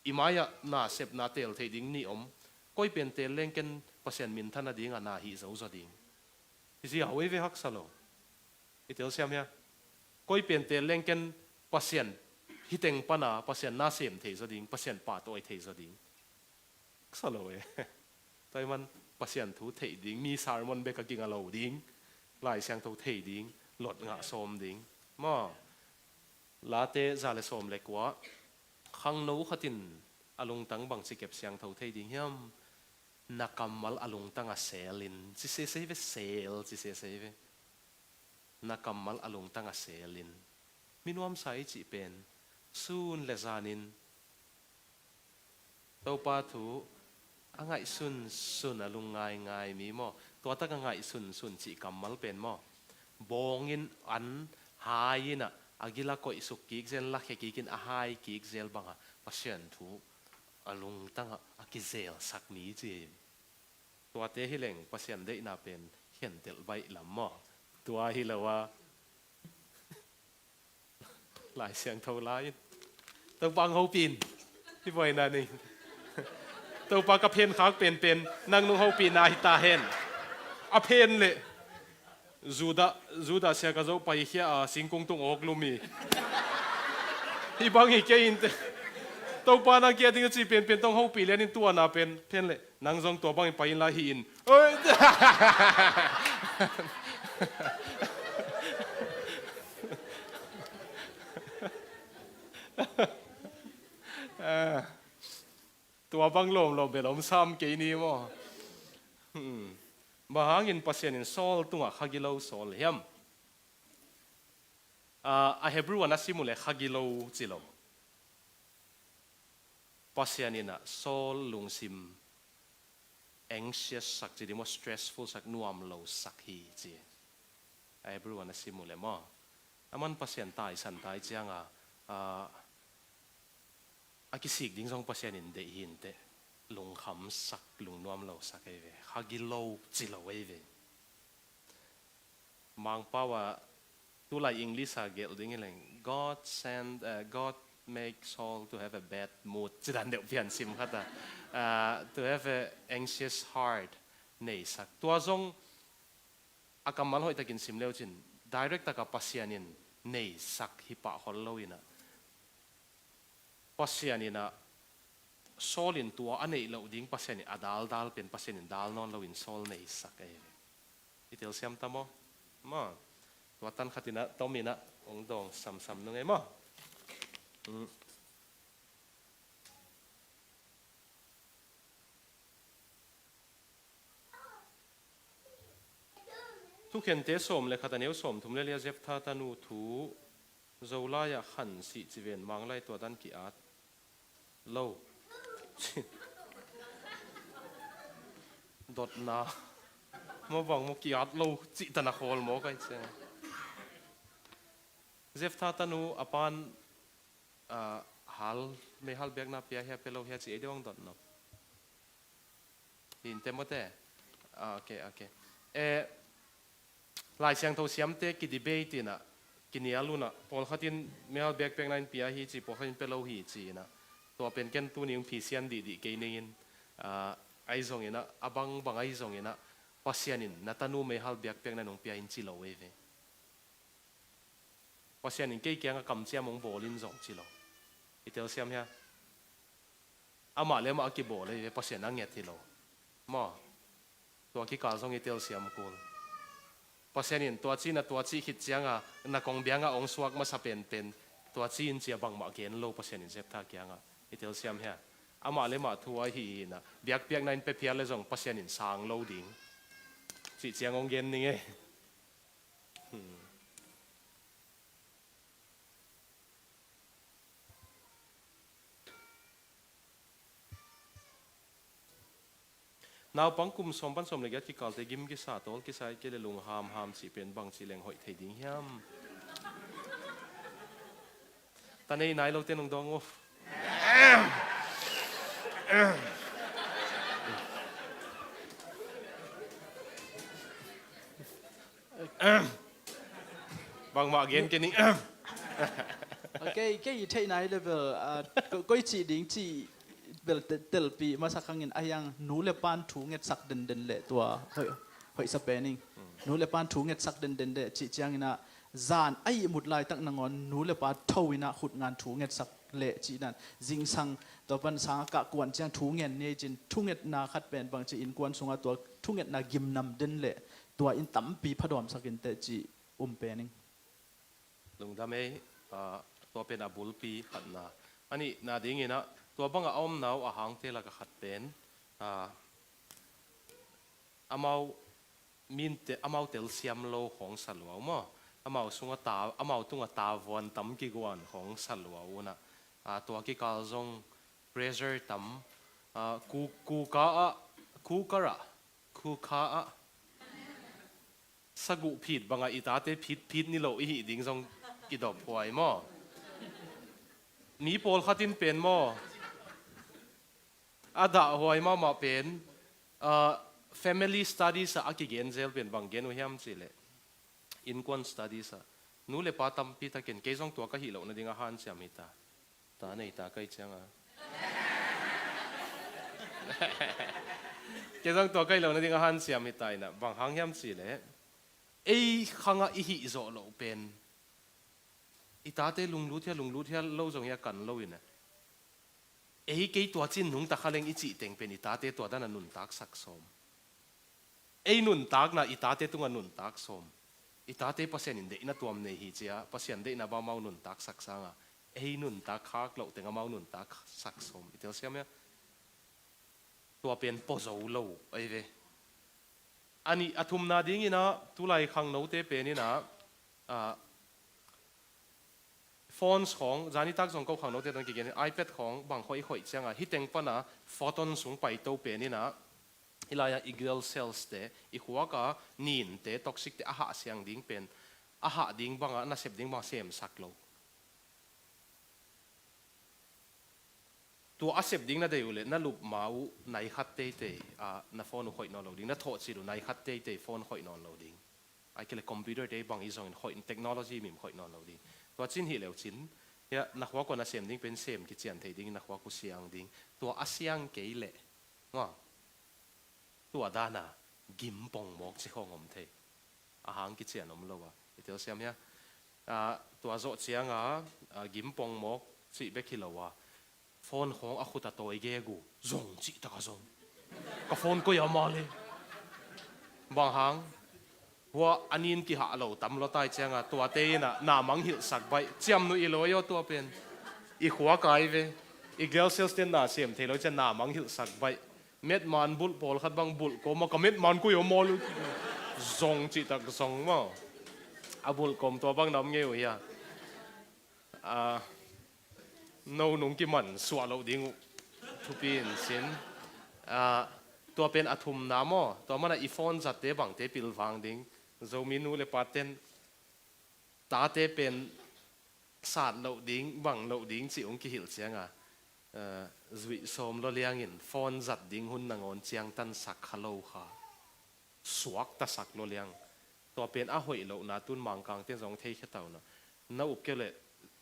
I mai-ah na sepna tel theih ding nih om. Koi pen tel leng ken Pasian minthan nading a na hih zozo ding. Hi ziau ei ve haksa lo. I telsiam hia? Koi pen tel leng ken Pasian hi teng pana Pasian na sem thei zo ding, Pasian pahtawi thei zo ding. Sa lo e. Tua ahih man Pasian thu theih ding, mi sermon bek a kinga lo ding, Lai Siangtho theih ding, lot ngah sawm ding. Maw, Late za le sawm le kua, khangno khat in a lungtang bangci kep siangtho thei ding hiam? Na kammal a lungtang a sel in, ci sese ve, sel, ci sese ve. Na kammal a lungtang a sel in. Mi nuamsa i cih pen sun le zanin Topa thu a ngaihsunsun a lungngaingai mi maw? Tua tak a ngaihsunsun cih kammal pen maw? Bawngin an hai in a, a gil a koihsuk kik zel, lakhia kik in a hai kik zel banga Pasian thu a lungtang a, a kizelsak mi ci. Tuate hi leng Pasian deihna pen khentelh baih lam maw? Tua hi lo a, Lai Siangtho la in, Topa ang hopih in, hi buaina ning. Topa ka phen khak penpen nang nung hopihna hi ta hen. A phen leh Judah, Judah sia ka zoh paikhia a singkung tung awk lum hi. Hi bang hi kei in te. Topa nang kia ding a ci penpen tong hopih lian in tuana pen, phen leh nang zong tua bangin pai inla hi in. Oi. Ah. Tua bang lawmlawm bel om sam kei ni maw? Hmm. Bang hangin Pasian in Saul tungah kha gilo sawl hiam? Ah, a Hebrew ah na sim uh leh kha gilo ci lo. Pasian in ah Saul lungsim anxious sak ci ding maw, stressful sak, nuam lo sak hi ci. A Hebrew ah na sim uh leh maw? Aman Pasian taisan tai ciang a, ah, a kisik ding zong Pasian in deih hi inteh. Lungkham sak, lungnuam lo sak ei ve. Kha gilo ci lo ei ve. Mangpau ah tulai English ah gelh ding hi leng, God send, uh, God make Saul to have a bad mood. Ci dan deuh pian sim khat ah, uh, to have a anxious heart, nei sak. Tua zong a kammal hoihtakin sim leu cin, direct taka Pasian in nei sak hi pah khol lo in ah, Pasian in ah Saul in tua a neih loh ding Pasian in a daldal pen Pasian in dal nawn lo in Saul nei sak ei. I telsiam ta maw? Maw. Tua tan khat in ah tom in ah hong dawng samsam nung ei maw? Mm. Thukhente sawm le khat a neu sawm thum le li ah Jephthah tanu thu Zolai ah khan sih ci ven, Manglai tua dan ki-at lo. Dotna. Mawh bang maw ki-at lo cih tan a khawl maw kai ciang. Jephthah tanu a pan, ah, hal, meihal biakna pia hia pia lo hia ci ei deuh ang dot no. Hi inteh maw te. Ah, ok, ok. Eh, Lai Siangtho siamte ki debate in ah, kinial un ah, pawlkhat in meihal biakpiakna in pia hi ci, pawlkhat in pia lo hi ci in ah. Tua pen ken tuni hong phisian dihdih kei ning in, ah, ahi zongin ah, a bangbang ahi zongin ah, Pasian in na tanu meihal biakpiakna in hong pia in ci lo ei ve. Pasian in kei kiangah kamciam hong bawl in zong ci lo. I telsiam hia? Amah le amah a kibawl ei ve, Pasian a nget hi lo. Maw? Tua kikal zong i telsiam kul. Pasian in tua ci in ah tua cih khit ciangah na kong biangah hong suak masa penpen, tua ci in ci a bangmah gen lo Pasian in Jephthah kiangah. I telsiam hia? Amah le amah thu ahi hi in ah, biakpiakna in pia phial le zong Pasian in sang lo ding cih ciang hong gen ning ei. Hmm. Naupang kum sawm pan sawm le giat kikalte gim kisa, tawl kisa, ahih kei leh lung hamham cih pen bangci leng hoih thei ding hiam? Ta nei nai lote nong dawng uh. Bangmah gen kei ning. Kei, kei i theihna hi leh bel, ah, ko-, koi cih ding cih bel te-, telpih masak hangin, a hiang nu le pan thu ngetsak denden leh tua hoih, hoihsa pen ing. Nu le pan thu ngetsak denden leh cih ciangin ah, zan a ihmut laitak nangawn nu le pa tho in ah khut ngan thu ngetsak leh cih dan. Zingsang tua pan sang a kah kuan ciang thu ngen ni ei cin, thungetna khat pen bangci innkuan sungah tua thungetna gimnam den leh tua in tampi phadawmsak inteh cih um pen ing. Lungdam ei, ah, tua pen a bulpi khatna. A nihna dingin ah, tua bangah a omna uh a hangte lakah khat pen, ah, amau minte, amau telsiam lo khawng sa lua uh maw? Amau sungah ta, amau tungah tavuan tam kiguan khawng sa lua uh in ah, ah, tua kikal zong pressure tam, ah, ku-, kuka ah, kuka ah, kuka ah. Saguh phit bangah i tate phit phit ni lo i hih ding zong i dop huai maw? Mi pawlkhat in pen maw? A dahhuai mahmah pen, ah, family studies ah a kigen zel pen bang gen uh hiam cih leh, innkuan studies ah nu le pa tampi takin kei zong tua ka hih loh nading a hanciam hi ta. Ta nei ta kai ciang a. Kei zong tua kai lo nading a hanciam hi ta in ah, bang hang hiam cih leh, ei khangah i hih zawh loh pen i tate lunglut hia, lunglut hia lo zong hia kan lo in ah, ei kei tua cin nungta kha leng i cih teng pen i tate tua dan a nuntaksak sawm. Ei nuntakna i tate tungah nuntak sawm. I tate Pasian in deihna tuam nei hi ci a, Pasian deihna bang amau nuntaksak sangah, ei nuntak khak loh teng amau nuntaksak sawm. I telsiam hia? Tua pen pua zo lo ahi ve. A nih, a thumna dingin ah, tulai khangnote pen in ah, ah, phones khawng, zanitak zong ko khangnote tawh kigen in, iPad khawng bang khawng i khoih ciangah, hih teng pana photon sung paito pen in ah, hih lai-ah i glial cells te, i khuak a ninte, toxic te a hah siang ding pen, a hah ding bangah, nasep ding bangah semsak lo. Tua a sep ding na deih uh leh, na lup ma uh nai khat teitei, ah, na phone uh khoih nawn lo ding, na thawhcil uh nai khat teitei phone khoih nawn lo ding. Ahih kei leh computer te bang hi zongin khoih, technology mim khoih nawn lo ding. Tua cin hi leu cin, hiah, na khuak uh na sem ding pen sem kician thei ding, na khuak uh siang ding. Tua a siang kei leh, maw, tua dana gim pongmawk ci khawng om thei. A hang kician om lo a. I telsiam hia? Ah, tua zawh cianga, ah, gim pongmawk cih bek hi lo a, phone khawng a khut a tawi gegu zong cih taka zong. Ka phone koi a ma le. Bang hang? Hua a nin kihah lo tam lua tai cianga, tuate in ah na mangngilhsak baih. Ciamnuih i lawi aw tua pen. I khuak ai ve. I glial cells ten na sem thei lo ciang na mangngilhsak baih. Metman bulh pawlkhat bang bulh kawm a, ka metman koi aw ma le. Zong cih tak zong maw. A bulh kawm tua bang na om ngei uh hia? Ah, no nung kiman suah loh ding uh. Thupi in sin. Ah, tua pen a thumna maw. Tua mana i phone zatte bangte pilvang ding. Zomi nu le paten tate pen sat loh ding, bang loh ding cih hong kihilh cianga, eh, zuih sawm lua liangin phone zat ding hun nangawn ciangtansak kha lo kha. Suaktasak lua liang. Tua pen a hoih lohna tun Mangkangte zong theikhia ta uh na. Na up kei leh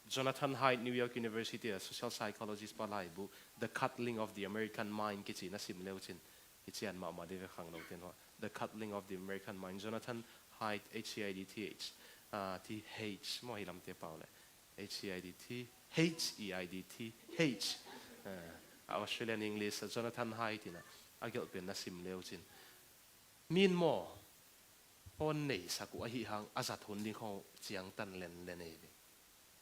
Jonathan Haidt, New York University a social psychologist pa laibu, The Coddling of the American Mind kici na sim leu cin. Kician mahmah dih ve khangnote in hua. The Coddling of the American Mind, Jonathan Haidt, H A I D T H, ah, T H, maw hi lamte pau le. H A I D T, H E I D T H. Ah, Australian English, Jonathan Haidt in a, a gelh pen na sim leu cin. Min maw, phone neisak uh ahi hang, a zat hun ding khawng ciangtan lenlen ei ve.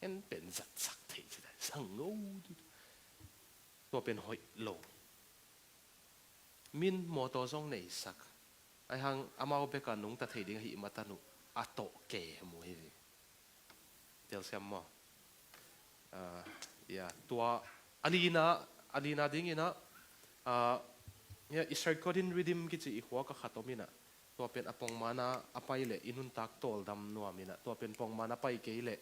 En pen zatsak thei ci dai, sang ngo. Tua pen hoih lo. Min mawtaw zong neisak. Ahi hang amau beka nungta thei ding ahi matan uh a tawh ke mu hi ve. Telsiam maw? Ah, ya, tua a lina, a lina dingin ah, ah, ya, i circadian rhythm kici i khuak a khat om in ah. Tua pen a pongmana a pai leh i nuntak tawldam nuam in ah. Tua pen pongmana pai kei leh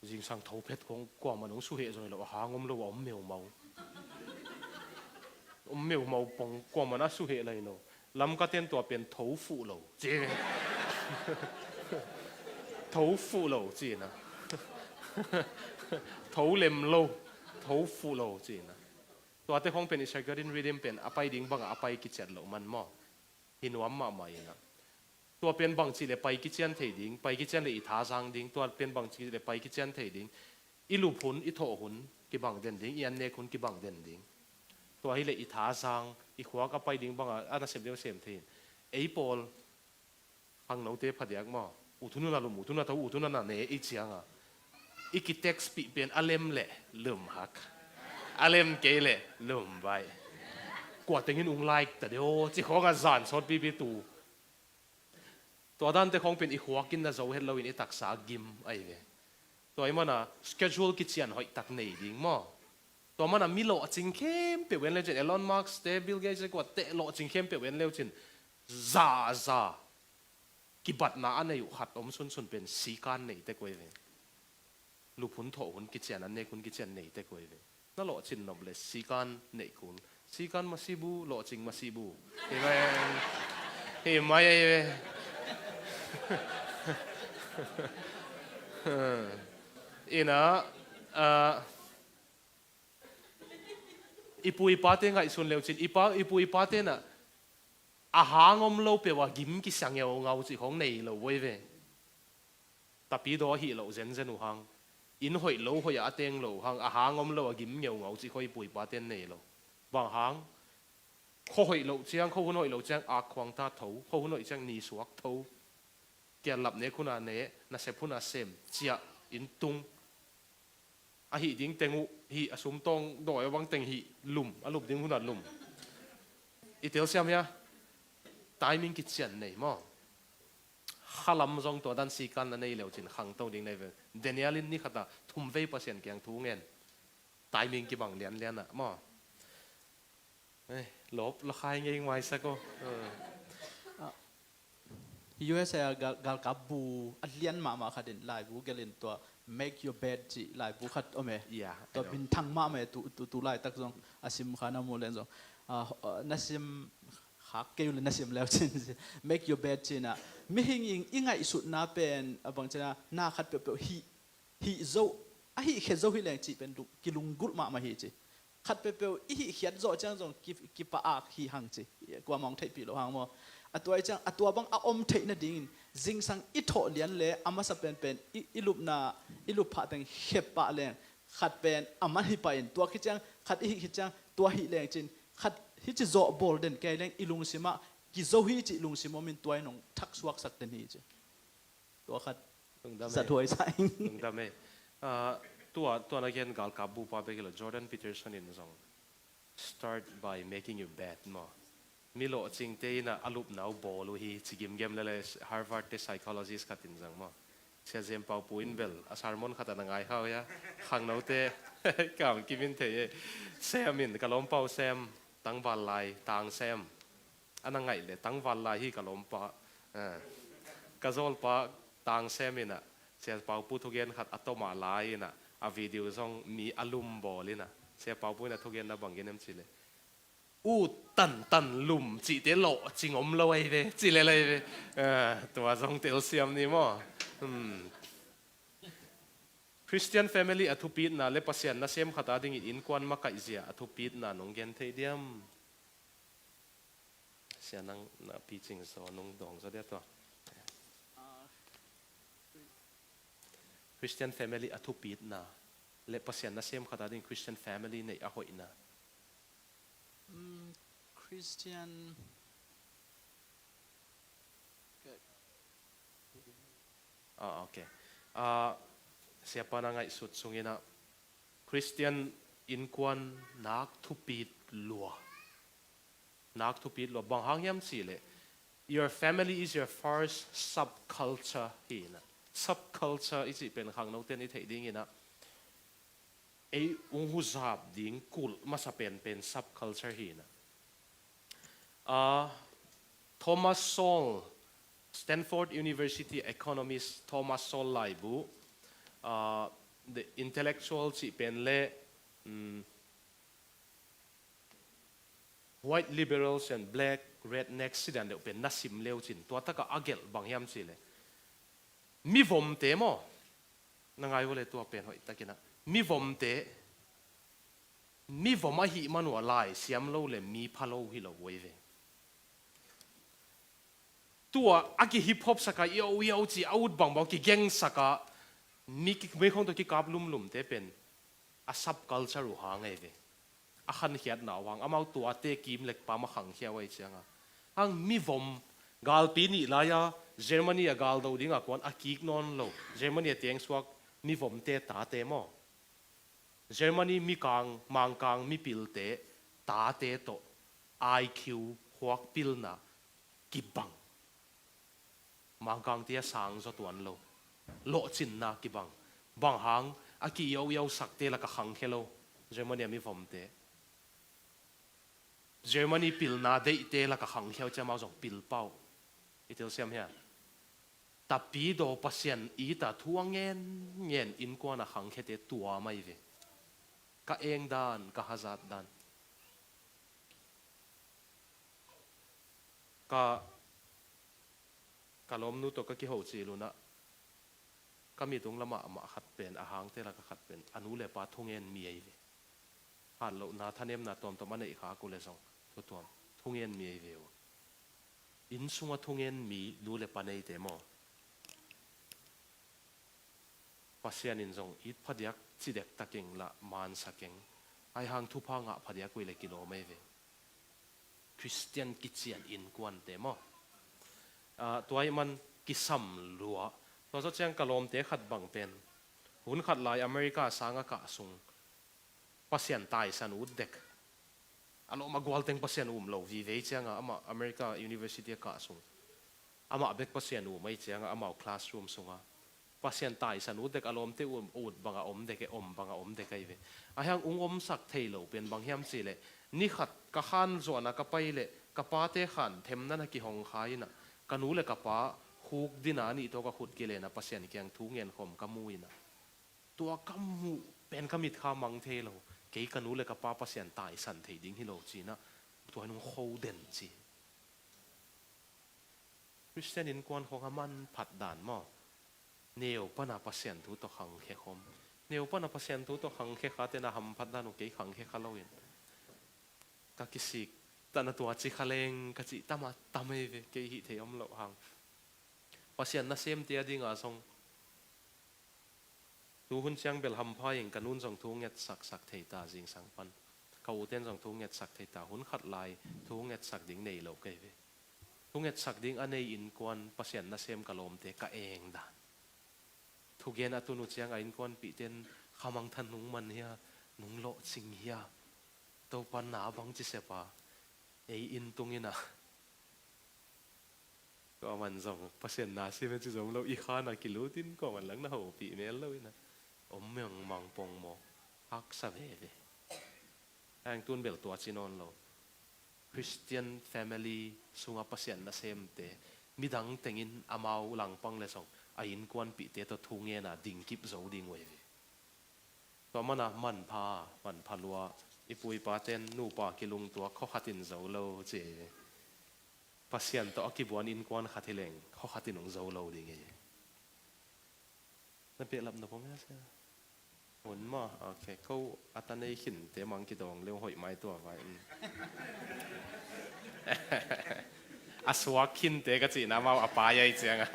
zingsang tho phet khong kuaman hong suheh zong hi lo, a hang om lo a om meumau. Om meumau pong kuaman a suheh lai lo. Lamkaten tua pen tho fuh lo ci. Tho fuh lo ci na. Tho lem lo. Tho fuh lo ci na. Tuate khong pen i circadian rhythm pen a pai ding bangah a pai kiciat loh man maw. Hi nuam mahmah in ah. Tua pen bangci le pai kician thei ding, pai kician le i thazang ding, tua pen bangci le pai kician thei ding. I lup hun, i thawh hun kibang den ding, i annek hun kibang den ding. Tua hi le i thazang, i khuak a pai ding banga a nasep deuh sem thei in. Ei pawl, khangnote phadiak maw, ut hun a lum, ut hun a tho, ut hun a ne i cianga. I ki text pih pen a lem le lum hak. A lem kei le lum baih. Kua tengin ung like ta deuh, ci khawng a zan sawt pipi tu. Tua dante khong pen i khuakin na zo het loin i taksa gim ahi ve. Tua i mana schedule kician hoih tak nei ding maw. Tua mana mi lawhcing khempeuh en le cin Elon Musk te, Bill Gates te, kua te lawhcing khempeuh en le cin. Za, za. Kibatna a nei uh khat om sunsun pen sikan nei tek uh ahi ve. Lup hun thawh hun kician, annek hun kician nei tek uh ahi ve. Na lawhcin nop le sikan neih kul. Sikan masibu, lawhcing masibu. Hi mai, hi mai ahi ve. Ina, ah, i pu i pate ngaihsun leu cin, i pa, i pu i pate na a hang om lo peuh a gim kisia ngeungau cih khong nei lo uh ahi ve. Tapidaw ahih loh zenzen uh hang. Inn hoih lo hoih ah a teng lo uh hang, a hang om lo a gim ngeungau cih khawi puipaten nei lo. Bang hang? Khaw hoih loh ciang, khaw hun hoih loh ciang ak khuang ta tho, khaw hun hoih ciang ni suak tho. Kiallap nek hun a ne, nasep hun a sem, ciah, inn tung. A hih ding teng uh hih, a sumtawng dawi a bang teng hih lum, a lup ding hun a lum. I telsiam hia? Timing kician nei maw? Khalam zong tua dan sikan na nei leucin khangto ding nei ve. Daniel in ni khata thum vei Pasian kiang thu ngen. Timing kibang lianlian ah maw? Eh, lop lo khai ngei mai sako. Eh. U S A a gal, galkap bu a lian mahmah khat in laibu gelin tua Make Your Bed cih laibu khat om e. Yeah, tua minthang mahmah e tu, tu, tu laitak zong a sim kha na mu len zong. Uh, na sim khak kei uh le na sim leu cin Make Your Bed cina mihing in i ngaihsutna pen a bang cina na khat peuhpeuh hih, hih zo a hih khe zo hi leng cih pen kilunggulh mahmah hi ci. Khat peuhpeuh i hih khiat zawh ciang zong ki, kipa ak hi hang ci. Kuamah hong theihpih lo hang maw? A tua i ciang a tua bang a om theih nadingin zingsang i thawh lian le a masa penpen i, i lupna i lup phah teng khep pah leng khat pen a man hi pah in tua khi ciang khat i hih khi ciang tua hih leng cin khat hici zawh bawl den kei leng i lungsimah kizo hi cih lungsim omin tua in hong thaksuaksak den hi ci. Tua khat zathuai sa ing. Lungdam e. Ah, tua, tua na gen galkap bupa bek hi lo Jordan Peterson in zong start by making your bed maw? Mi lawhcingte in a lupna uh bawl uh hi ci gimgem lele Harvard te psychologist khat in zang maw? Sia Zem Pau Pu in bel a sermon khat a na ngai hau hia? Khangnote kam kimin thei e. Sem in ka lawmpau sem tangval lai tang sem a na ngaih le tangval lai hi ka lawmpa, eh, ka zawlpa tang sem in a Sia Pau Pu thugen khat a tomah lai in a a video zong mi a lum bawl in a Sia Pau Pu in a thugen na bang gen em ci le ut tantan lum cihte lawhcing om lo ahi ve ci le lai ve. Eh, tua zong telsiam ni maw? Hmm. Christian family a thupitna le Pasian nasem khat a dingin innkuan makaihzia a thupitna nong gen thei diam? Sia nang na picing zaw nung dawng zaw dia tua. Christian family a thupitna le Pasian nasem khat a ding Christian family neih a hoihna. Mm, Christian Ah, okay. Ah, siapa na ngaihsut sungin ah Christian innkuan nak thupit lua. Nak thupit lua bang hang hiam cih leh your family is your first subculture hi na. Subculture i cih pen khangnote in i theih dingin ah ei ung huzap ding kulh masa penpen subculture hi na. Ah, Thomas Sowell, Stanford University economist Thomas Sowell laibu, ah, The Intellectual cih pen le, mm, White Liberals and Black Rednecks sidan deuh pen na sim leu cin tua taka a gelh bang hiam cih le mivomte maw? Na ngai uh le tua pen hoih takin ah mivomte mivom ahih man uh a lai siam lo le mi pha lo hi lo uh ei ve. Tua a ki hip hop sak a iau iau ci a ut bangbang ki geng sak a mi ki, mi khong tawh ki kap lumlumte pen a subculture uh hang ei ve. A khankhiatna uh hang amau tuate kim lekpa ma khangkhia uh ei cianga hang mivom galpi nih lai-a Germany a galdo ding a kuan a kik nawn lo Germany a tengsuak mivomte tate maw? Germany mikang mangkang mipilte tate tawh I Q huak pilna kibang. Mangkangte a sang zaw tuan lo. Lawhcinna kibang. Bang hang a ki iau iau sakte laka khangkhia lo. Germany a mivomte. Germany pilna deihte laka khangkhia uh ciamau zong pilpau. I telsiam hia? Tapidaw Pasian ita thu a ngen ngen innkuan a khangkhiate tua mai ve. Ka eng dan, ka hazat dan. Ka, ka lawmnu tawh ka kiho cil unah ka mitung lamah amah khat pen a hangte laka khat pen a nu le pa thungen mi ei ve. Hatlohna thanemna tuamtuam a neih khak uh le zong thutuam thungen mi ei ve uh. Inn sunga thungen mi nu le pa neite maw? Pasian in zong it phadiak cidek takeng lah mansa keng. Ai hang thupha ngah phadiak uh le kilawm ei ve. Christian kician innkuante maw? Ah, tua ih man kisam lua. Tua zawh ciang ka lawmte khat bang pen hun khat lai America sanga kah sung Pasian taisan ut dek. A lawm a gual teng Pasian um lo vive cianga amah America University a kah sung. Amah bek Pasian um ahi cianga amau classroom sunga Pasian taisan ut dek, a lawmte um ut banga om dek e, om banga om dek ahi ve. Ahiang ung omsak thei lo pen bang hiam cihleh, ni khat ka khan zuana ka pai leh ka pate khan themna na kihong kha inah, ka nu le ka pa khuk dina nih tawh ka khut kilena Pasian kiang thu ngen khawm ka mu inah, tua ka muh pen ka mitkha mang thei lo. Kei ka nu le ka pa Pasian taisan thei ding hi lo cinah, tua in ung kho den ci. Khristian innkuan khong a manphat dan maw? Neu pana Pasian thu tawh khangkhia khawm. Neu pana Pasian thu tawh khangkhia kha tena hamphat dan uh kei khangkhia kha loin, ka kisik tana tua ci kha leng ka cih tama tam ei ve, kei hih thei om loh hang. Pasian nasemte a dinga zong tu hun ciang bel hampha in ka nun zong thu ngetsaksak thei ta zingsang pan. Ka uten zong thu ngetsak thei ta, hun khat lai thu ngetsak ding nei lo kei ve. Thu ngetsak ding a nei innkuan Pasian nasem ka lawmte ka eng dan. Thugen a tun uh ciang a innkuanpihten khamangthan nung man hia, nung lawhcing hia, Topan na bang ci sepa ei inn tung inah. Tua man zong Pasian na sim e ci zong lo, i khan a kilutin kua man lang na hopih mel lo inah om mengmang pong maw? Haksa veve. Hang tun bel tua ci nawn lo. Christian family sunga Pasian nasemte midang tengin amau langpang le zong a innkuanpihte tawh thu ngena dingkip zo ding uh ei ve. Tua mana manpha, manpha lua, i pu i paten nupa kilungtuak khokhatin zo lo ci. Pasian tawh a kibuan innkuan khat hileng khokhatin ung zo lo ding hi. Na behlap na pom hia sia? Hun maw? Ok, ko a ta nei khinte mang kidawng leng hoih mai tua vai. A suak khinte ka cihna mau a pai ai cianga.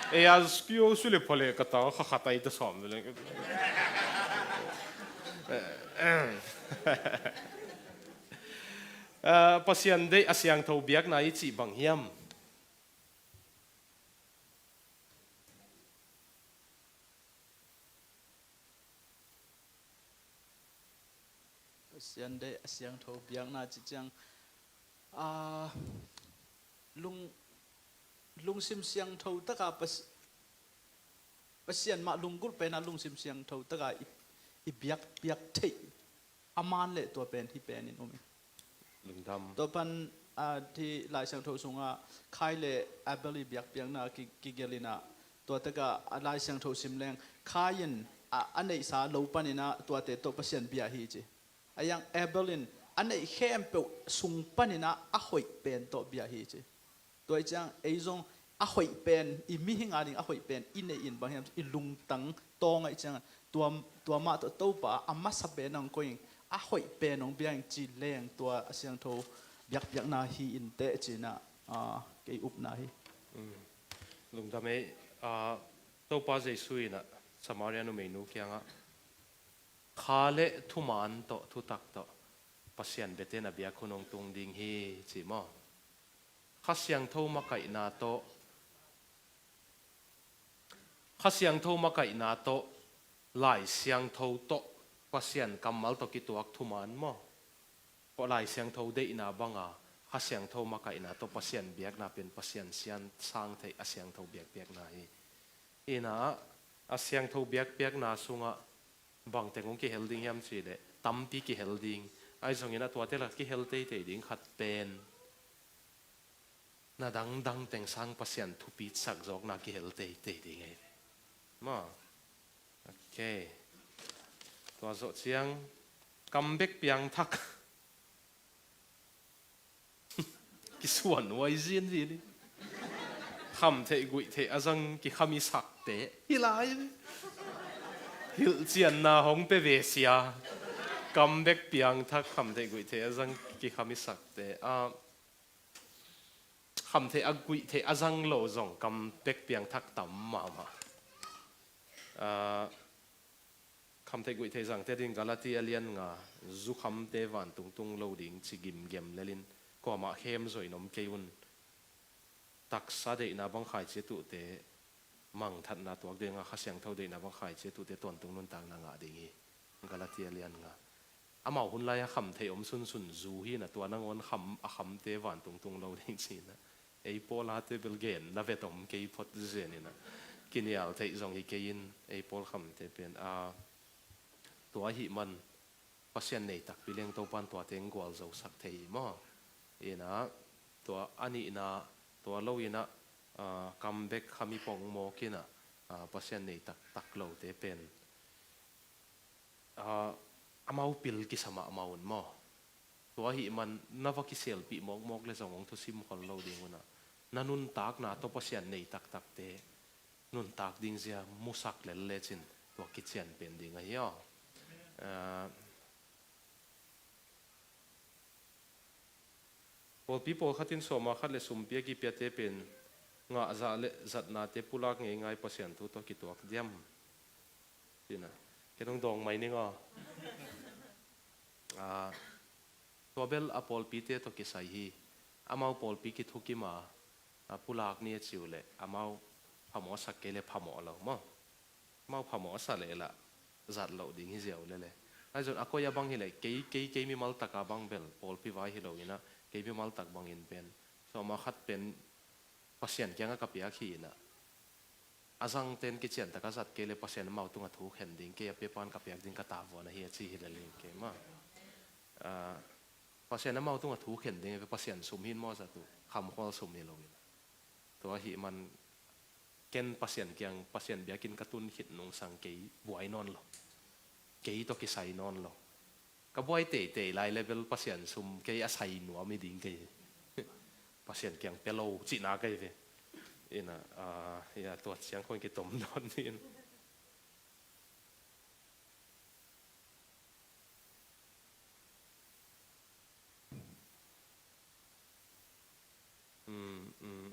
Ei a kio suli phale ka ta kha kha tai ta sawm le. Ah, Pasian deih a siangtho biakna i cih bang hiam? Pasian deih a siangtho biakna ci ciang, ah, lung, lungsim siangtho taka Pas-, Pasian mah lunggulh pena lungsim siangtho taka i, i biakpiak theih a man le tua pen hi penin um hi. Lungdam. Tua pan, ah, thi Lai Siangtho sungah Khain le Abel i biakpiakna ki, kigelh inah, tua takah a Lai Siangtho sim leng Khain, ah, a neihsa lo paninah tuate tawh Pasian bia hi ci. A yang Abel in a neih khempeuh sung paninah a hoih pen tawh bia hi ci. Tua i ciang ei zong a hoih pen, i mihing ading a hoih pen i neih in bang hiam ci, i lungtang tawng ah i ciang tua, tua mah tawh Topa a masa pen ang koing, a hoih pen hong bia ing ci leng tua a siangtho biakpiakna hi inteh cinah, ah, kei upna hi. Mm. Lungdam ei, ah, Topa Jesu inah Samaria numeinu kiangah kha le thuman tawh thutak tawh Pasian biate na biak hun hong tung ding hi ci maw? Kha Siangtho makaihna tawh, Kha Siangtho makaihna tawh, Lai Siangtho tawh, Pasian kammal tawh kituak thuman maw? Kawh Lai Siangtho deihna banga Kha Siangtho makaihna tawh Pasian biakna pen Pasian sian sang theih a siangtho biakpiakna hi. Inah a siangtho biakpiakna sungah bangteng hong kihel ding hiam cihleh tampi kihel ding. Ahi zongin a tuate lak kihel teitei ding khat pen na dangdang teng sang Pasian thupitsak zawkna kihel teitei ding ahi ve. Ma. Ok. Tua zawh ciang kam bek piangthak. Kisuan huai zinzin hi. Khamtheih guihtheih a zang kikhamisakte hi lai. Hilhcianna hong pe ve sia. Kam bek piangthak khamtheih guihtheih a zang kikhamisakte. Ah, khamtheih a guihtheih a zang lo zong kam bek piangthak tam mahmah. Ah, khamtheih guihtheih zangte ding Galati a lian nga, zukhamte vantung tung lo ding ci gimgem lelin kuamah khem zoin om kei un. Taksa deihna bang khaici a tuhte mangthatna tuak dinga Kha Siangtho deihna bang khaici a tuhte tawntung nuntakna ngah ding hi. Galati a lian nga. Amau hun lai-a kham theih om sunsun zu hi-in ah, tua nangawn kham, a khamte vantung tung lo ding ci-in ah, ei Paula te bel gen na vet om kei phot zen in ah, kinial theih zong hi kei in, ei Paul khamte pen, a, tua ahih man Pasian nei takpi leng Topa'n tuate hong gualzosak thei hi maw? In ah, tua a nihna, tua lo in ah, a, comeback kha mi pong mawk in ah, a, Pasian nei taktak lote pen, a, amau pil kisa mahmah un maw? Tua ahih man na va kiselpih mawkmawk le zong hong thusim khol lo ding un ah, na nuntakna tawh Pasian nei taktakte nuntak ding zia musak lel lecin tua kician pen ding ahi aw. A, pawlpi pawlkhat in sawma khat le sumpi a kipiate pen ngahzah le zatnate pulak ngeingai Pasian thu tawh kituak diam? Ci-in ah, ken hong dawng mai ning aw. A, tua bel a pawlpite tawh kisai hi. Amau pawlpi kithukim a, a, pulak ni a ci uh leh amau phamawh a sak kei leh phamawh lo maw? Amau phamawh a sa leh lah zat loh ding hi ziau leh leh. Ahi zong a koi a bang hi leh kei, kei, kei mimal tak a bang bel pawlpi vai hi lo in ah, kei mimal tak bangin pen sawma khat pen Pasian kiangah ka piak hi in ah, a zangte'n kician tak a zat kei leh Pasian amau tungah thu khen ding, kei a pepa'n ka piak ding ka tavuan ahi a ci hi lel hi kei maw. A, Pasian amau tungah thu khen ding, Pasian sum hi-in maw zat uh, khamkhual sum hi lo in ah. Tua ahih man ken Pasian kiang, Pasian biakinn ka tun khit nungsang kei buai nawn lo. Kei tawh kisai nawn lo. Ka buai teitei lai leh bel Pasian sum kei a sai nuam hi ding kei. Pasian kiang pia lo cihna kei ve. In ah, a, ya, tua ciang kong kitom nawn ni in. Mm, mm.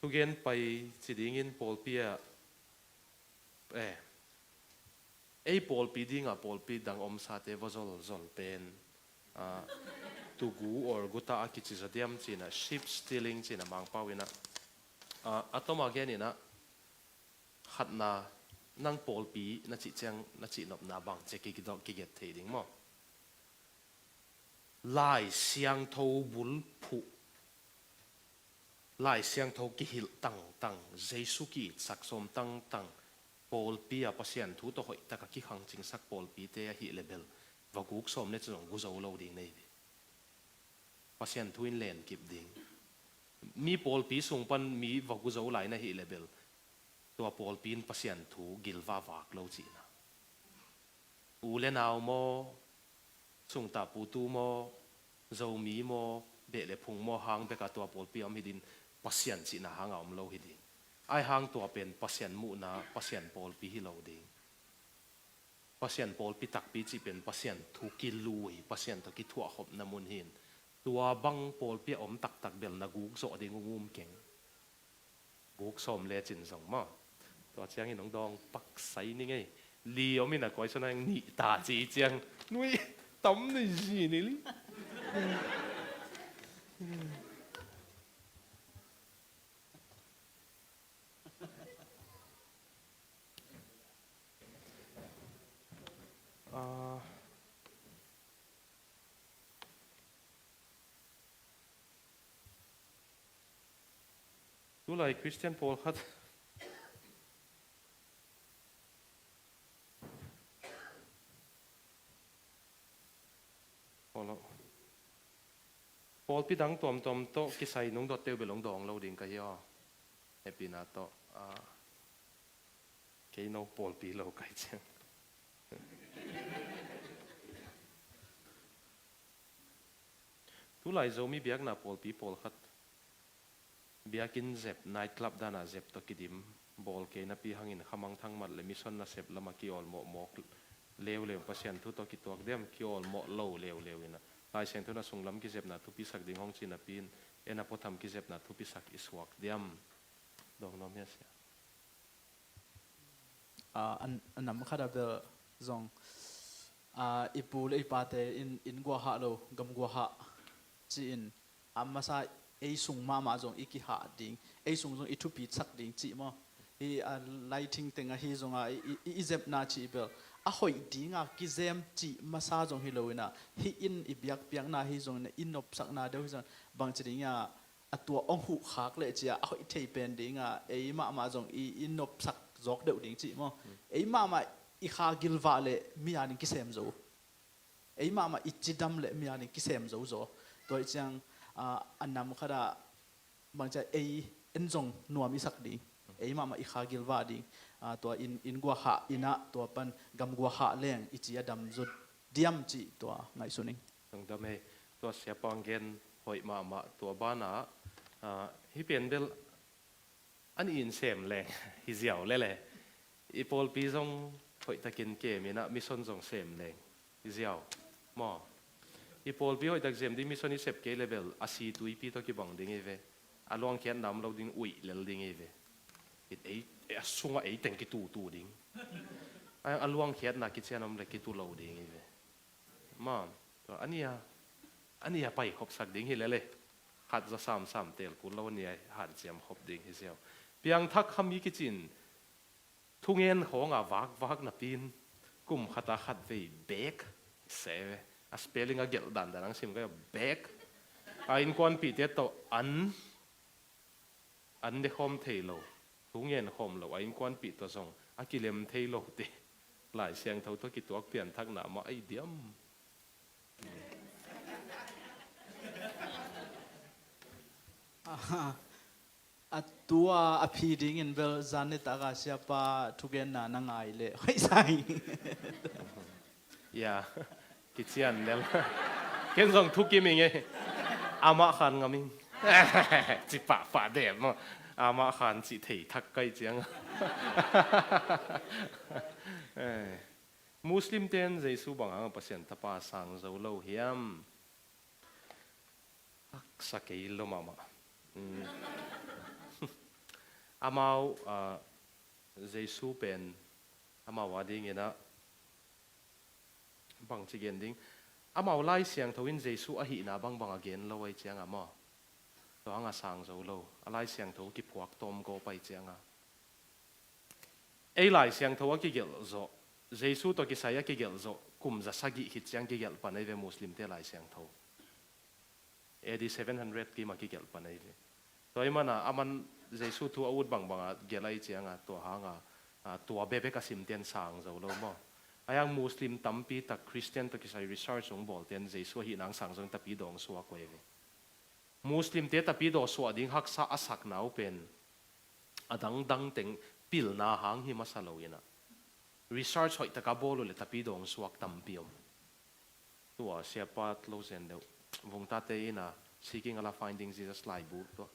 Thugen pai ci dingin pawlpi ah, eh, ei pawlpi dingah pawlpi dang omsate va zolzol pen, a, tugu or guta a kici zaw diam ci-in ah, sheep stealing ci-in ah Mangpau in ah, a, a tom a gen in ah, khatna, nang pawlpi na cih ciang na cihnopna bang ci-a kidawk kiget thei ding maw? Lai Siangtho bulphuh, Lai Siangtho kihilh tangtang, Jesu ki-itsak sawm tangtang, pawlpi a Pasian thu tawh hoihtak a kikhangcingsak pawlpite ahih leh bel va guk sawm le cin zong gu zo lo ding nei ve. Pasian thu in lenkip ding. Mi pawlpi sung pan mi va gu zo lai na hih leh bel, tua pawlpi in Pasian thu gilvah vak lo cihna. U le nau maw, sungtah putu maw, Zomi maw, beh le phung maw, hang bek a tua pawlpi a om hi ding, Pasian cihna hang a om lo hi ding. Ahi hang tua pen Pasian muhna, Pasian pawlpi hi lo ding. Pasian pawlpi takpi cih pen Pasian thu kilui, Pasian tawh kithuahkhopna mun hi-in, tua bang pawlpi a om taktak bel na guk zawh ding ung um keng. Guk sawm le cin zong maw? Tua ciangin hong dawng pak sai ni ngei. Li om in a, koi sawn a nih ta ci ciang, nuih tam ni zi ni li. Ah, tulai Khristian pawlkhat, pawlpi dang tuamtuam tawh kisai nung dot teuh bel hong dawng lo ding ka hi aw. Hehpihna tawh, ah, kei no pawlpi lo kai ciang. Tulai Zomi biakna pawlpi pawlkhat, biakinn zep, night club dana zep tawh kidim, bawl kei napi hangin khamangthang mat le mission nasep lama kiawlmawh mawk leuleu, Pasian thu tawh kituak diam, kiawlmawh lo leuleu in a, Lai Siangtho in a sunglam kizepna thupisak ding hong ci napi in, en a puatham kizepna thupisak i suak diam? Dawng nuam hia sia. A, an, a nam khat a bel zong, a, i pu le i pate in, inn guahah lo, gam guahah ci-in, a masa ei sung mahmah zong i kihah ding, ei sung zong i thupisak ding cih maw? I a lighting teng ahi zonga i, i, i zepna cih bel a hoih dinga kizem cih masa zong hi loina, hih in i biakpiakna hi zongin, i nopsakna deuh hi zongin, bangci dinga a tua ong huh khak leh cia a hoih thei pen dinga ei mahmah zong i, i nopsak zawk deuh ding cih maw? Ei mahmah i kha gilvah leh mi a ding kisem zo. Ei mahmah i cidam leh mi a ding kisem zozo. Tua ih ciang, ah, a nam khatah bangcia ei en zong nuam i sak ding. Ei mahmah i kha gilvah ding. Ah, tua in, inn guahah innah tua pan gam guahah leng i ci a dam zut diam cih tua ngaihsun ing. Lungdam ei. Tua siapa gen hoih mahmah tua banah, ah, hih pen bel a nih in sem leng hi ziau lele. I pawlpi zong hoihtakin kem innah mission zong sem leng hi ziau maw? I pawlpi hoihtak sem ding mission i sep kei le bel a si tuipi tawh kibang ding ei ve. A luangkhiatna om lo ding, uih lel ding ei ve. Ei, ei a sungah ei teng kitutu ding. A, a luangkhiatna kician om le kitu lo ding ei ve. Maw, tua a nia, a nia pai khopsak ding hi lele. Khat zaw samsam tel kul lo a nia hanciam khop ding hi ziau. Piangthak khami kicin thungen khawnga vakvak napin kum khata khat vei bek se ve. A spelling a gelh dandan ang sim ka bek. A innkuanpihte tawh an an ne khawm thei lo, thu ngen khawm lo, a innkuanpih tawh zong a kilem thei lo te. Lai Siangtho tawh kituak pianthakna mah ei diam. A tua a phi dingin bel zan nitaka siapa thugenna na ngai leh hoih sai. Ya, kician lel. Ken zong thukim ing e. Amah khan ngam ing. Ci pahpah dem maw. Amah khan cih thei thak kai ciang. Eh. Muslim ten Jesu bang hang Pasian tapa sang zo lo hiam? Haksa kei lo mahmah. Mm. Amau, ah, Jesu pen amau a dinginah bangci gen ding. Amau Lai Siangtho in Jesu ahihna bangbang a gen lo ai cianga maw? Tua hanga sang zo lo. A Lai Siangtho kiphuak tawm gawp ai cianga. Ei Lai Siangtho a kigelh zawh, Jesu tawh kisai a kigelh zawh, kum za sagih khit ciang kigelh pan ei ve Muslimte Lai Siangtho. A D seven hundred kim a kigelh pan ei ve. Tua i mana aman Jesu thu a ut bangbanga gelh ai cianga tua hanga, a, tua bebek a simten sang zo lo maw? Aiang Muslim tampi tak Christian tawh kisai research hong bawlten Jesu ahihna hang sang zong tapi dawng suak uh ei ve. Muslimte tapi dawng suak ding haksa a sakna uh pen a dangdang teng pilna hang hi masa lo inah research hoihtaka bawl uh le tapi dawng suak tampi om. Tua siapa lo zen deuh vungtate inah Seeking Allah Finding Jesus laibu tua